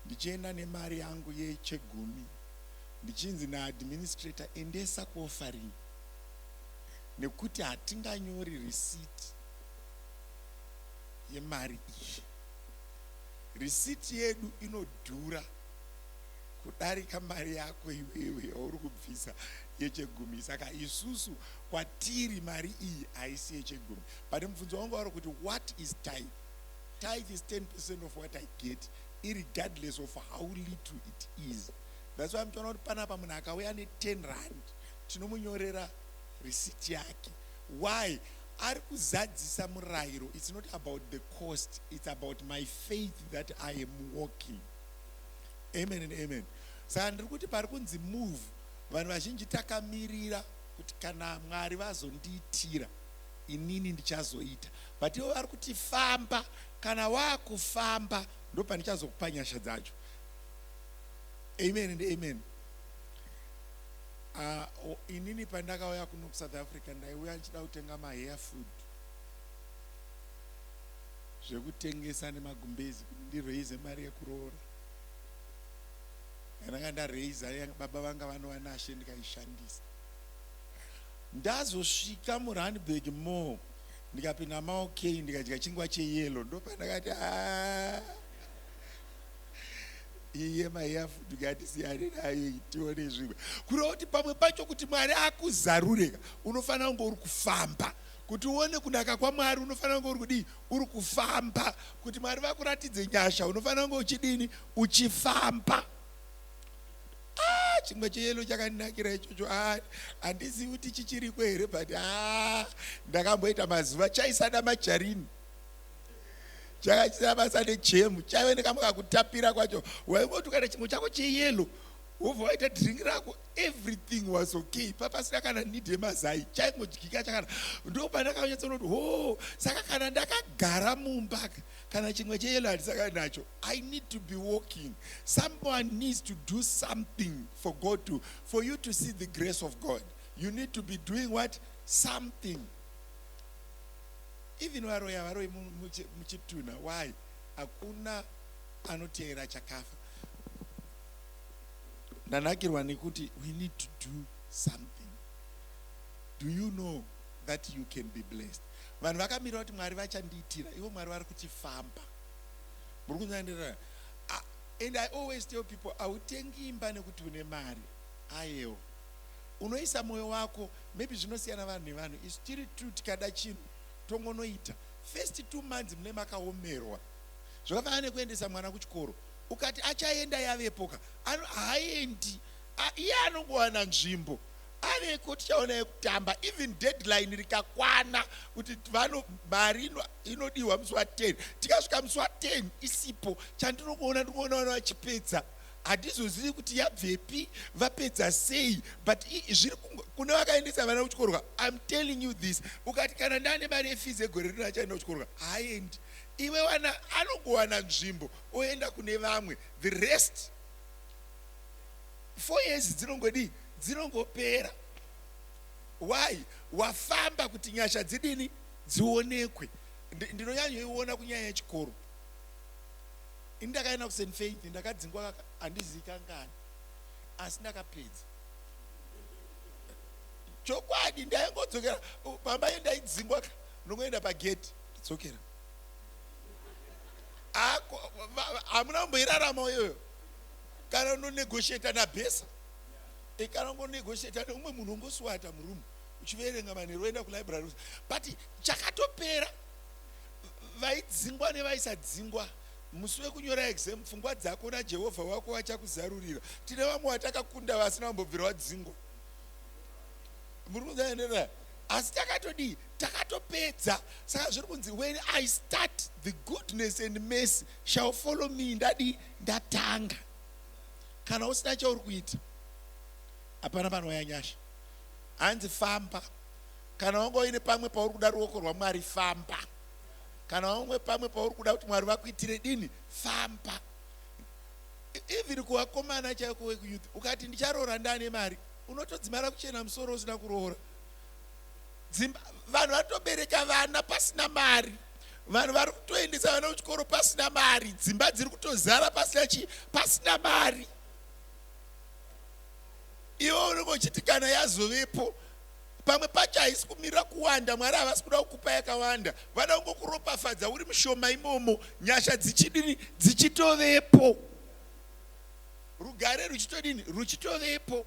ndichienda nemari yangu yechegumi, ndichinzi naadministrator, "Endesa kuoffering nekuti hatinganyori risiti yemari iyi. Risiti yedu inodhura kudarika mari yako iwewe yauri kubvisa yechegumi. Saka isusu kwatiri mari iyi haisi yechegumi." But mubvunzo wangu wari kuti, "What is tithe?" Tithe is 10% of what I get, irregardless of how little it is. That's why mutoona kuti panapa munhu akauya ne10 rand, tinomunyorera risiti yake. Why? Ari kuzadzisa murayiro. It's not about the cost, it's about my faith that I am walking. Amen and amen. Saka ndiri kuti pari kunzi move, vanhu vazhinji takamirira kuti kana Mwari vazondiitira inini ndichazoita, but ivo vari kuti, "Famba. Kana waakufamba ndo pandichazokupa nyasha dzacho." Amen and amen. Inini pandakauya kuno kuSouth Africa, ndaiuya ndichida kutenga mahair food zvekutengesa nemagumbezi kuti ndiraise mari yekuroora. Yandanga ndaraisa, baba vanga vanova nashe, ndikaishandisa. Ndazosvika muRandburg Mall, ndikapinda maOK, ndikadya chingwa cheyellow. Ndopandakati, "Ah, iye mahair food ngatisiyane nayo, tione zvimwe." Kureva kuti pamwe pacho kuti Mwari akuzarureka, unofanira kunge uri kufamba. Kuti uone kunaka kwaMwari, unofanira kunge uri kudii? Uri kufamba. Kuti Mwari vakuratidze nyasha, unofanira kunge uchidini? Uchifamba. Ah, chingwa cheyellow chakandinakira ichocho. Ah, handizivi kuti chichiriko here, but ah, ndakamboita mazuva chaisada majarini, chakachisina basa nejemu, chaive nekamwe kakutapira kwacho. Waingoti ukaita chimwe chako cheyellow, wobva waita drink rako, everything was okay, papasina kana need yemazai, chaingodyika chakana. Ndo pandakanyatsoona ho, saka kana ndakagara mumba, kana chimwe cheyellow handisakani nacho. I need to be walking. Someone needs to do something for God to for you to see the grace of God. You need to be doing what? Something. Even varoya, varoi muchitunha. Why? Hakuna anoteera chakafa. Ndanakirwa nekuti we need to do something. Do you know that you can be blessed? Vanhu vakamira kuti Mwari vachandiitira. Ivo Mwari vari kuchifamba. Muri kunyandirana? And I always tell people, hautengi imba nekuti une mari. Ayewo, unoisa mwoyo wako. Maybe zvinosiyana vanhu nevanhu. Isu tiri tu, tikada chinhu tongonoita. First 2 months mune makaomerwa. Zvakafanana nekuendesa mwana kuchikoro. Ukati achaenda yavepoka, haaendi. Iye anongowana nzvimbo aveko, tichaona yekutamba. Even deadline rikakwana kuti vano mari inodiwa musi wa10, tikasvika musi wa10 isipo, chandinokuona, ndikuona vana vachipedza. Handizozivi kuti yabvepi, vapedza sei, but zviri kune vakaendesa vana kuchikoro. I'm telling you this, ukati kana ndane mari yefees yegore rino achaenda kuchikoro, haaendi. Iwe wana anongowana nzvimbo oenda kune vamwe. The rest 4 years dzinongodii? Dzinongopera. Why? Wafamba kuti nyasha dzidini? Dzionekwe. Ndinonyanyoiona kunyaya yechikoro. Ini ndakaenda kuSt Faith, ndakadzingwa handizivi kangani, asi ndakapedza. Chokwadi, ndaingodzokera pamba. Ndaidzingwa, ndongoenda pageti, dzokera. Hamuna kumboirarama iyoyo? Kana unonegotiata nabursar, kana ungonegotiata neumwe munhu, ungoswata murumu uchiverenga manheru, oenda kulibrary, but chakatopera. Vaidzingwa nevaisadzingwa, musi wekunyora exam, pfungwa dzako naJehovha wako vachakuzarurira. Tine vamwe vatakakunda vasina kumbobvira wadzingwa. Muri kunzaenderera? Asi takatodii? Takatopedza. Saka zviri kunzi, when I start, the goodness and mercy shall follow me. Ndadii? Ndatanga. Kana usina chauri kuita, hapana panouya nyasha. Hanzi famba. Kana wanga uine pamwe pauri kuda ruoko rwaMwari, famba. Kana wamwe pamwe pauri kuda kuti Mwari vakuitire dini, famba. Even kuvakomana chaiko wekuyouth, ukati ndicharoora ndane mari, unotodzimara kuchena musoro usina kuroora. Dzimba, vanhu vatobereka vana pasina mari, vanhu vari kutoendesa vana kuchikoro pasina mari, dzimba dziri kutozara pasina chii? Pasina mari. Iwe unenge uchiti kana yazovepo. Pamwe pacho haisi kumirira kuwanda. Mwari havasi kuda kukupa yakawanda, vada kungokuropafadza uri mushoma imomo, nyasha dzichidini? Dzichitovepo, rugare ruchitodini? Ruchitovepo.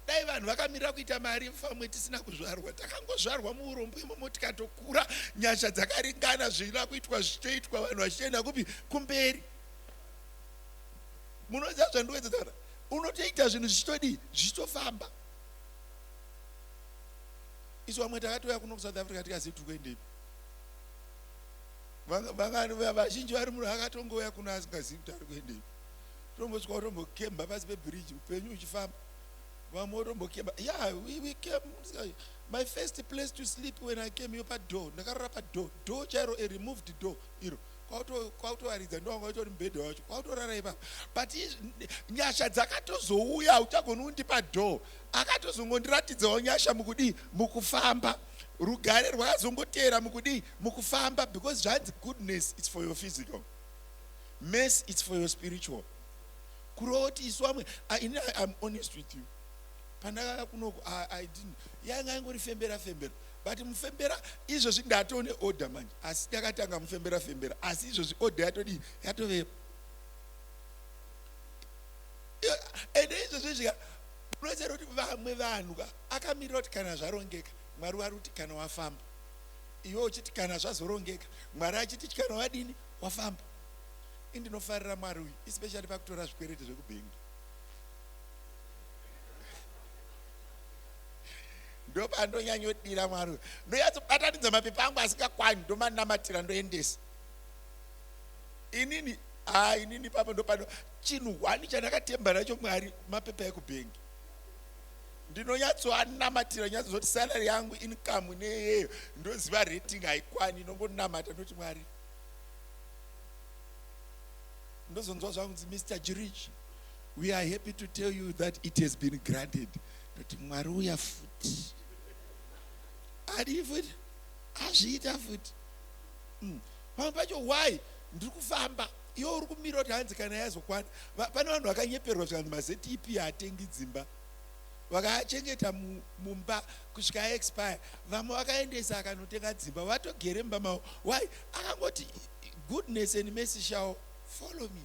Dai vanhu vakamirira kuita mari, famwe tisina kuzvarwa. Takangozvarwa muurombo imomo, tikatokura, nyasha dzakaringana, zvina kuitwa zvichitoitwa, vanhu vachienda kupi? Kumberi. Munoziva zvandikuedza taura? Unotoita zvinhu zvichitodii? Zvichitofamba. Isu vamwe takatouya kuno kuSouth Africa tikazivi tiri kuendepi. Vazhinji vari muno akatongouya kuno asingazivi kuti ari kuendepi. Tombosvika, tombokemba pasi pebhiriji, upenyu uchifamba. Vamwe votombokemba. Yeah, we came. My first place to sleep when I came here, padoor. Ndakarara padoor, door chairo, a removed door iro. Kwakutovaridza ndowanga utori mubhedha wacho kwakutorara ipapo. But nyasha dzakatozouya, uchagoni kundipa door. Akatozongondiratidzawo nyasha mukudii, mukufamba. Rugare rwakazongoteera mukudii, mukufamba, because zvanzi goodness it's for your physical, mercy it's for your spiritual. Kureva kuti isu vamwe, ini I'm honest with you, pandakauya kunoku I didn't, yanga ingori fembera fembera, but mufembera izvozvi ndatone order manje. Asi ndakatanga mufembera fembera, asi izvozvi order yatodii, yatovepo. Ende izvozvi zvika unoziva kuti vamwe vanhu ka akamirira kuti kana zvarongeka, Mwari vari kuti kana wafamba, iwe uchiti kana zvazorongeka, Mwari achiti kana wadini, wafamba. Indinofarira Mwari uyu, especially pakutora zvikwereti zvekubhengi. Ndopandonyanyodira Mwari uyu. Ndonyatsobatanidza mapepa angu asingakwani, ndomanamatira, ndoendesa. Inini ha, inini ipapo ndopano chinhu hwani chandakatemba nacho Mwari, mapepa ekubhengi. Ndinonyatsoanamatira, nyatsozoti salary yangu, income neyeyo, ndoziva rating haikwani, inongonamata, ndoti Mwari. Ndozonzwa zvangu kunzi, "Mr Jirich, we are happy to tell you that it has been granted." Ndoti Mwari uya futi, adii futi, azviita futi. Pamwe pacho why ndiri kufamba, iwe uri kumira kuti hanzi kana yazokwana. Pane vanhu vakanyeperwa zvikanzi maZEP haatengi dzimba, vakaachengeta mumba kusvika aexpire. Vamwe vakaendesa akanotenga dzimba, vatogere mumba mavo. Why? Akangoti goodness and mercy shall follow me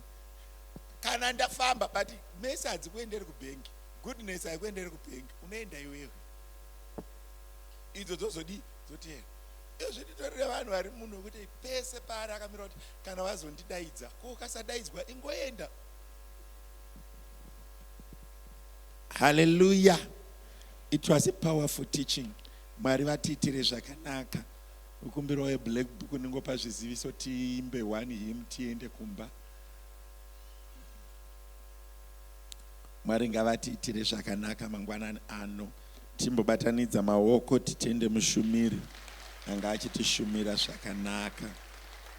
kana ndafamba. But mercy hadzikuenderi kubhengi, goodness haikuenderi kubhengi, unoenda iwewe, idzo dzozodii, dzotera. Izvi nditorire vanhu vari munhu wekuti pese paari akamira kuti kana vazondidaidza. Ko ukasadaidzwa, ingoenda. Haleluya! It was a powerful teaching. Mwari vatiitire zvakanaka. Ukumbirawo yeblack book, ningopa zviziviso, tiimbe one hymn, tiende kumba. Mwari ngavatiitire zvakanaka mangwanani ano. Timbobatanidza maoko, titende mushumiri anga achitishumira zvakanaka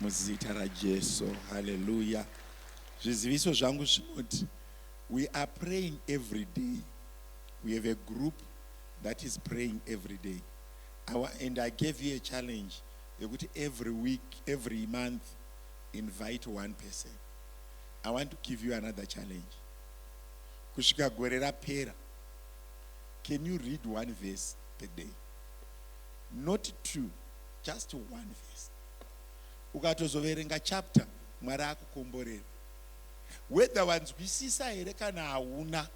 muzita raJesu. Haleluya! Zviziviso zvangu zvinoti we are praying every day. We have a group that is praying every day. And I gave you a challenge yekuti every week, every month, invite one person. I want to give you another challenge. Kusvika gore rapera, can you read one verse per day? Not two, just one verse. Ukatozoverenga chapter, Mwari akukomborera. Whether wanzwisisa here kana hauna,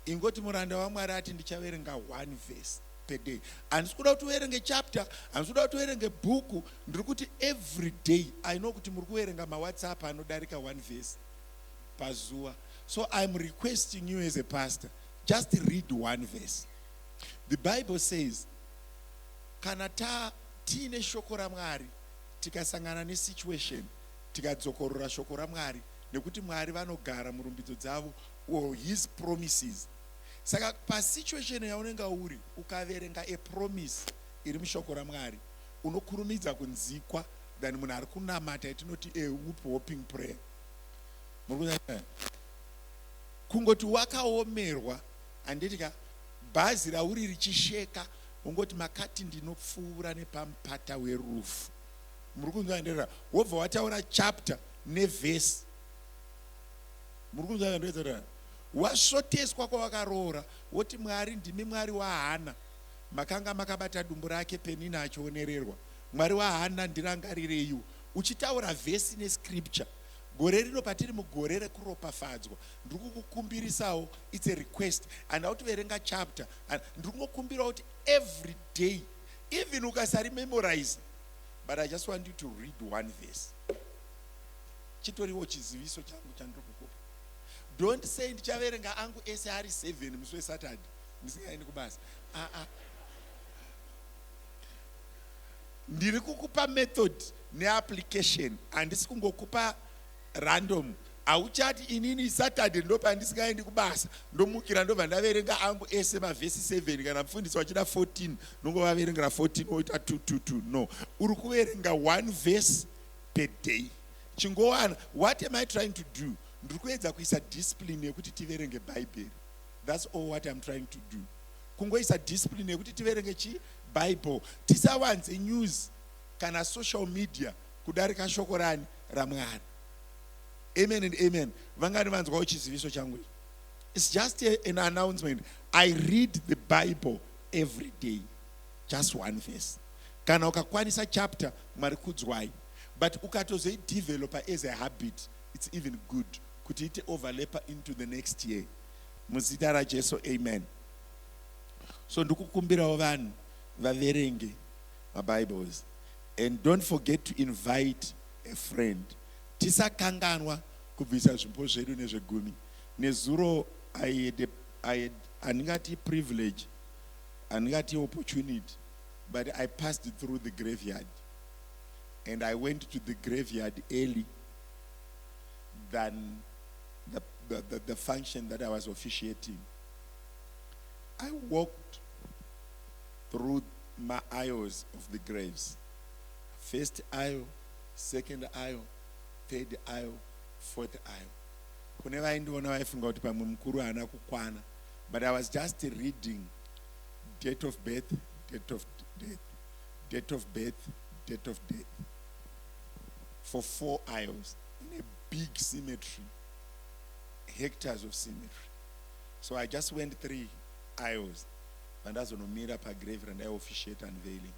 ingoti muranda waMwari ati ndichaverenga one verse per day. Handisi kuda kuti uverenge chapter, handisi kuda kuti uverenge bhuku, ndiri kuti every day. I know kuti muri kuverenga maWhatsApp anodarika one verse pazuva. So I'm requesting you as a pastor, just read one verse. The Bible says kana ta tiine shoko raMwari, tikasangana nesituation, tikadzokorora shoko raMwari, nekuti Mwari vanogara murumbidzo dzavo or his promises. Saka pasituation yaunenge uri, ukaverenga a promise iri mushoko raMwari, unokurumidza kunzikwa than munhu ari kunamata yatinoti a whoop hoping prayer. Muri kuona? Kungoti wakaomerwa, handiti ka, bhazi rauri richisheka, ungoti makati ndinopfuura nepamupata werufu. Muri kunzwa nderera? Wobva wataura chapter nevhesi. Muri kunzwa nderera? Wasvoteswa kwawakaroora, woti Mwari ndimi Mwari waHana, makanga makabata dumbu rake Penina achionererwa. Mwari waHana, ndirangarireiwo, uchitaura vhesi nescripture. Gore rino patiri mugore rekuropafadzwa, ndiri kukukumbirisawo, it's a request, handina kuti verenga chapter, ndiri kungokumbirawo kuti every day, even ukasarimemorize, but I just want you to read one verse. Chitoriwo chiziviso changu chandiri kukupa. Don't say ndichaverenga angu ese ari 7 musi weSaturday ndisingaendi kubasa. Aa, ndiri kukupa method neapplication, handisi kungokupa random. Hauchati inini Saturday ndo pandisingaendi kubasa, ndomukira, ndobva ndaverenga angu ese mavhesi 7. Kana mufundisi wachida 14, nongovaverengera 14, oita 222. No, uri kuverenga one verse. Per day chingowana. What am I trying to do? Ndiri kuedza kuisa discipline yekuti tiverenge Bhaibheri. That's all what I'm trying to do, kungoisa discipline yekuti tiverenge chi Bible, tisawanze news kana social media kudarika shoko rani? RaMwari. Amen and amen. Vangani vanzwawo chiziviso changu? It's just an announcement. I read the Bible every day, just one verse. Kana ukakwanisa chapter, Mwari kudzwai, but ukatozoidevelopa as a habit, it's even good kuti ite overlapa into the next year, muzita raJesu, amen. So ndikukumbirawo vanhu vaverenge maBibles, and don't forget to invite a friend. Tisakanganwa kubvisa zvipo zvedu nezvegumi. Nezuro handingati privilege, handingati opportunity, but I passed through the graveyard, and I went to the graveyard early than the function that I was officiating. I walked through my aisles of the graves, first aisle, second aisle, third aisle, fourth aisle. Kune vaindiona vaifunga kuti pamwe mukuru haana kukwana, but I was just reading date of birth, date of death, date of birth, date of death for four aisles in a big cemetery, hectares of cemetery. So I just went three aisles, pandazonomira pagrave randaiofficiate unveiling.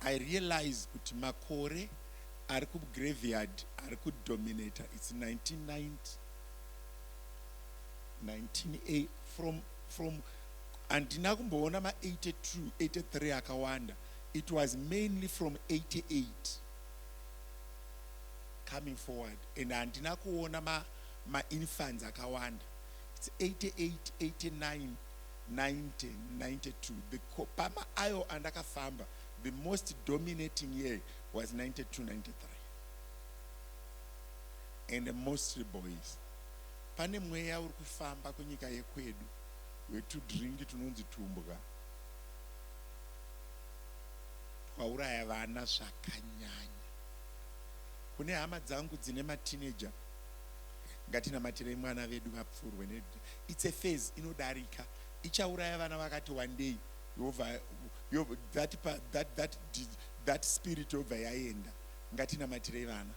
I realized kuti makore ari kugraveyard ari kudominata, it's 1990, 198 from handina kumboona ma82, 83 akawanda. It was mainly from 88 coming forward, and handina kuona mainfants akawanda. It's 88, 89, 90, 92. Pamaayo andakafamba, the most dominating year was 92, 93, and mostly boys. Pane mweya uri kufamba kunyika yekwedu wetudringi tunonzi tumbwa, twauraya vana zvakanyanya. Kune hama dzangu dzine mateenager, ngatinamatirei mwana vedu vapfurwe. It's a phase inodarika, ichauraya vana vakati one day yobva that spirit yobva yaenda. Ngatinamatirei vana.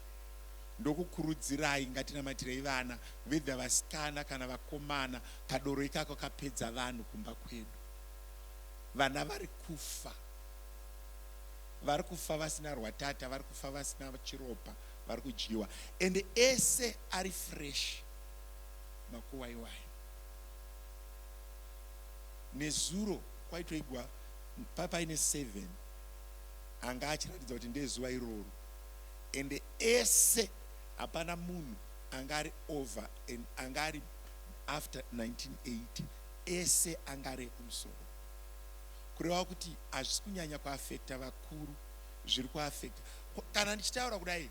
Ndokukurudzirai, ngatinamatirei vana, whether vasikana kana vakomana. Kadoro ikako kapedza vanhu kumba kwedu. Vana vari kufa, vari kufa vasina rwatata, vari kufa vasina chiropa, vari kudyiwa, and ese ari fresh makuva iwayo. Nezuro kwaitoigwa papaine 7 anga achiratidza kuti ndezuva iroro, and ese hapana munhu anga ari over and anga ari after 1980. Ese anga ari ekumusoro, kureva kuti hazvisi kunyanya kuafecta vakuru, zviri kuafecta. Kana ndichitaura kudai,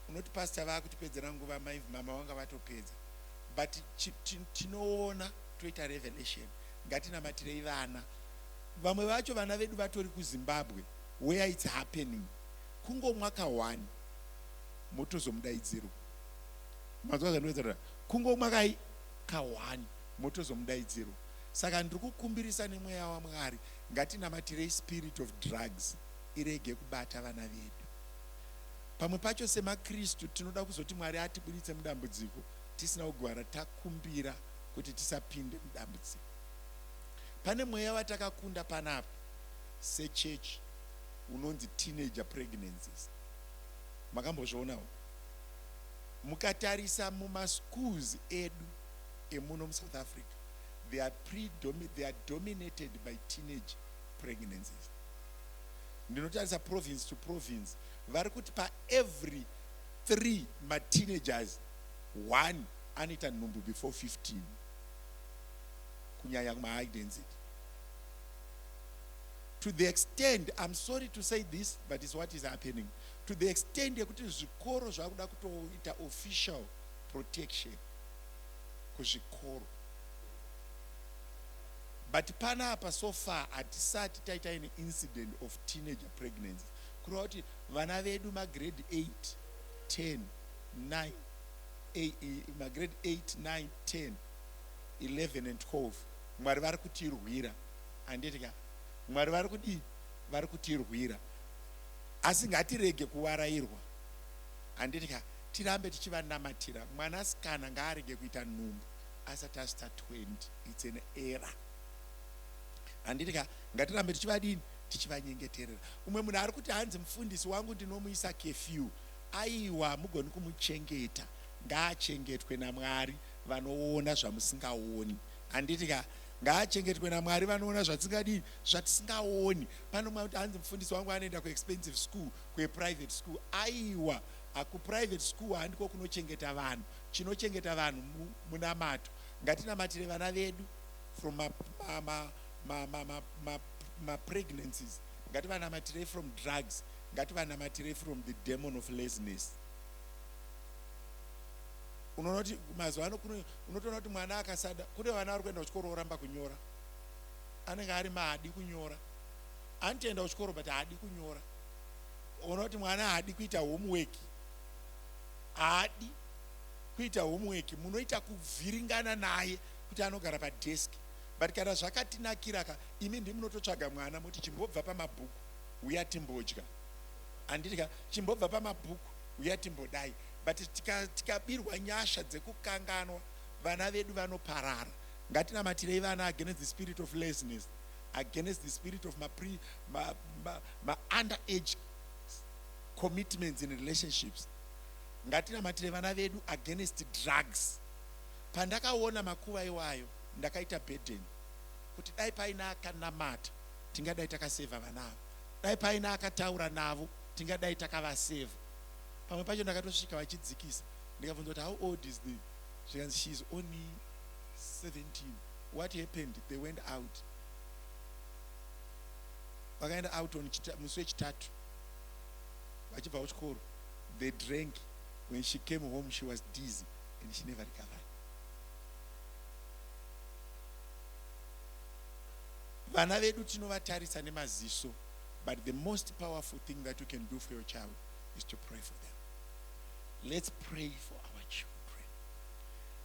unoti pastor vaakutipedzera nguva, mama vanga vatopedza, but tinoona toita revelation. Ngatinamatirei vana. Vamwe vacho vana vedu vatori kuZimbabwe where it's happening. Kungomwa ka1, motozomudaidzirwa. Manzwa zvandinotaura? Kungomwa kai ka1, motozomudaidzirwa. Saka ndiri kukumbirisa nemweya waMwari, ngatinamatirei spirit of drugs irege kubata vana vedu. Pamwe pacho semaKristu tinoda kuzoti Mwari atibuditse mudambudziko, tisina kugara takumbira kuti tisapinde mudambudziko. Pane mweya watakakunda panapa sechechi unonzi teenager pregnancies. Makambozvionawo? Mukatarisa mumaschools edu emuno muSouth Africa, they are dominated by teenage pregnancies. Ndinotarisa province to province, vari kuti paevery three mateenagers, one anoita nhumbu before 15, kunyanya kumahigh density, to the extent, I'm sorry to say this, but it's what is happening, to the extent yekuti zvikoro zvakuda kutoita official protection kuzvikoro. But panapa so far hatisati taita any incident of teenager pregnancy. Kureva kuti vana vedu magrade 8, 10, 9, magrade 8, 9, 10, 11 and 12, Mwari vari kutirwira. Handiti ka? Mwari vari kudii? Vari kutirwira. Asi ngatirege kuvarairwa. Handiti ka? Tirambe tichivanamatira. Mwanasikana ngaarege kuita nhumbu asati asvitsa 20. It's an error. Handiti ka? Ngatirambe tichivadini? Tichivanyengeterera. Umwe munhu ari kuti hanzi mufundisi wangu ndinomuisa curfew. Aiwa, hamugoni kumuchengeta. Ngaachengetwe naMwari vanoona zvamusingaoni. Handiti ka? Ngaachengetwe naMwari vanoona zvatisingadini? Zvatisingaoni. Pane umwe kuti hanzi mufundisi wangu anoenda kuexpensive school, kueprivate school. Aiwa, kuprivate school handiko kunochengeta vanhu. Chinochengeta vanhu munamato. Ngatinamatire vana vedu from mapregnancies. Ngativanamatirei from drugs. Ngativanamatirei from the demon of laziness. Unoona kuti mazuva ano unotoona kuti mwana akasada, kune vana vari kuenda kuchikoro oramba kunyora. Anenge ari maadi kunyora. Anotoenda kuchikoro but haadi kunyora. Unoona kuti mwana haadi kuita homework. Haadi kuita homework. Munoita kuvhiringana naye kuti anogara padesk. But kana zvakatinakira ka, imi ndimi munototsvaga mwana moti chimbobva pamabhuku uya timbodya. Handiti ka? Chimbobva pamabhuku uya timbodai. But tikabirwa nyasha dzekukanganwa, vana vedu vanoparara. Ngatinamatirei vana against the spirit of laziness, against the spirit of ma underage commitments in relationships. Ngatinamatire vana vedu against drugs. Pandakaona makuva iwayo, ndakaita burden kuti dai paina akanamata, tingadai takasevha vana ava. Dai paina akataura navo, tingadai takavasevha. Pamwe pacho ndakatosvika vachidzikisa, ndikabvunza kuti how old is the, zvikanzi she is only 17. What happened? They went out, vakaenda out on musi wechitatu vachibva kuchikoro. They drank. When she came home, she was dizzy and she never recovered. Vana vedu tinovatarisa nemaziso, but the most powerful thing that you can do for your child is to pray for them. Let's pray for our children.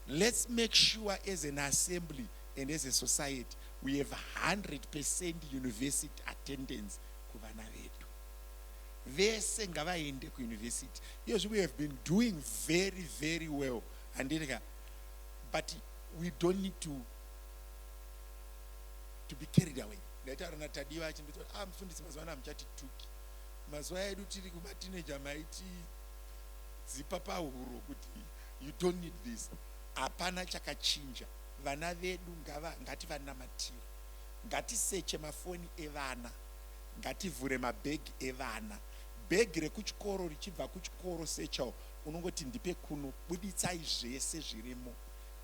Let's make sure as an assembly and as a society we have 100% university attendance kuvana vedu. Vese ngavaende kuuniversity. Iyozvi we have been doing very very well, handiti ka? But we don't need to be carried away. Ndaitaura naTadiwa achinditi, "Ah, mufundisi, mazuva ano hamuchatituki. Mazuva edu tiri kumateenager maiti dzipa pahuro kuti you don't need this." Hapana chakachinja. Vana vedu ngativanamatire. Ngatiseche mafoni evana. Ngativhure mabhegi evana. Bhegi rekuchikoro richibva kuchikoro, sechawo unongoti ndipe kuno, buditsai zvese zvirimo,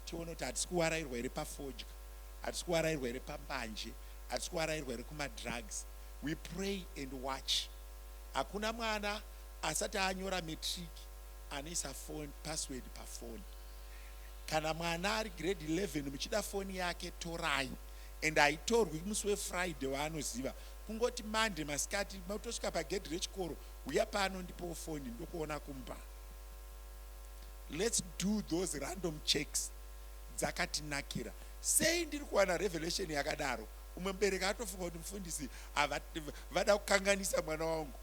tione kuti hatisi kuwarairwa here pafodya, hatisi kuwarairwa here pambanje, hatisi kuwarairwa here kumadrugs. We pray and watch. Hakuna mwana asati anyora matric anoisa phone password pafoni. Kana mwana ari grade 11, muchida foni yake, torai, and haitorwi musi weFriday waanoziva. Kungoti Monday masikati matosvika pagedhi rechikoro, uya pano, ndipowo foni, ndokuona kumba. Let's do those random checks. Dzakatinakira sei? Ndiri kuwana revelation yakadaro. Umwe mubereki atofunga kuti mufundisi vada kukanganisa mwana wangu.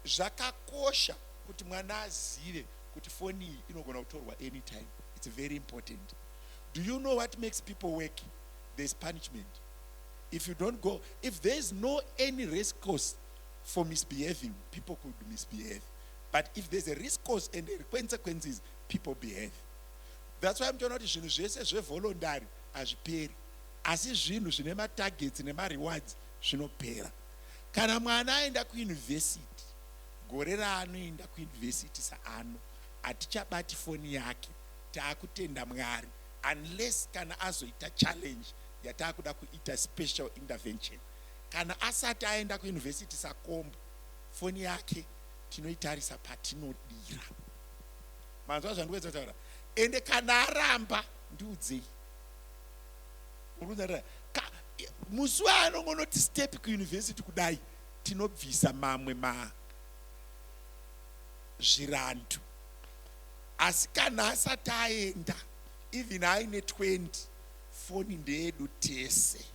Zvakakosha kuti mwana azive kuti foni iyi inogona kutorwa anytime. It's very important. Do you know what makes people work? There's punishment. If you don't go, if there is no any risk cost for misbehaving, people could misbehave. But if there's a risk cost and the consequences, people behave. That's why mutoona kuti zvinhu zvese zvevoluntary hazviperi, asi zvinhu zvine matargets nemarewards zvinopera. Kana mwana aenda kuuniversity, gore raanoenda kuuniversity saano, hatichabati foni yake. Taakutenda Mwari, unless kana azoita challenge yataakuda kuita special intervention. Kana asati aenda kuuniversity sakombo, foni yake tinoitarisa patinodira. Manzwa zvandikuedza kutaura? Ende kana aramba, ndiudzei. Musi waanongonoti step kuuniversity kudai, Tinobvisa mamwe ma zvirandu asi kana asati aenda even aine 20 foni ndeyedu tese.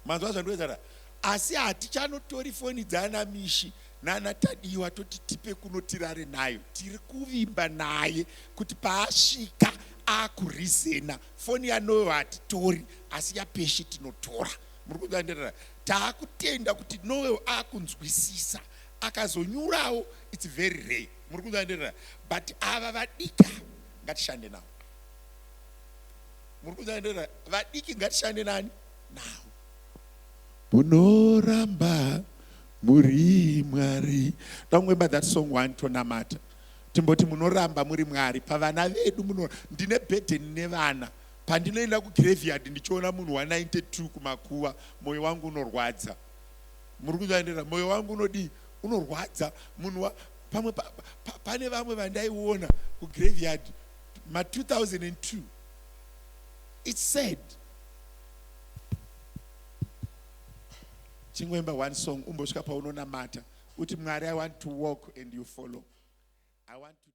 Manzwa zvandikuedza? Asi hatichanotori foni dzaana Mishi nana Tadiwa toti tipe kuno tirare nayo. Tiri kuvimba naye kuti paasvika akurizena foni yaNoel hatitori, asi yaPeshi tinotora. Muri kunzwa? Taakutenda kuti Noel akunzwisisa. Akazonyurawo, it's very rare. Muri kunzwa? But ava vadiki ngatishande navo. Muri kunzwa? Vadiki ngatishande nani navo. Munoramba muri Mwari. Dangoimba that song one, tonamata. Timboti munoramba muri Mwari pavana vedu. Muno ndine burden nevana. Pandinoenda kugraveyard ndichiona munhu wa92 kumakuva, mwoyo wangu unorwadza. Muri kunzwa? Mwoyo wangu unodii? Unorwadza. Munhu pamwe pane vamwe vandaiona kugraveyard ma2002. It's sad. Chingoimba one song, umbosvika paunonamata uti, "Mwari, I want to walk and you follow. I want to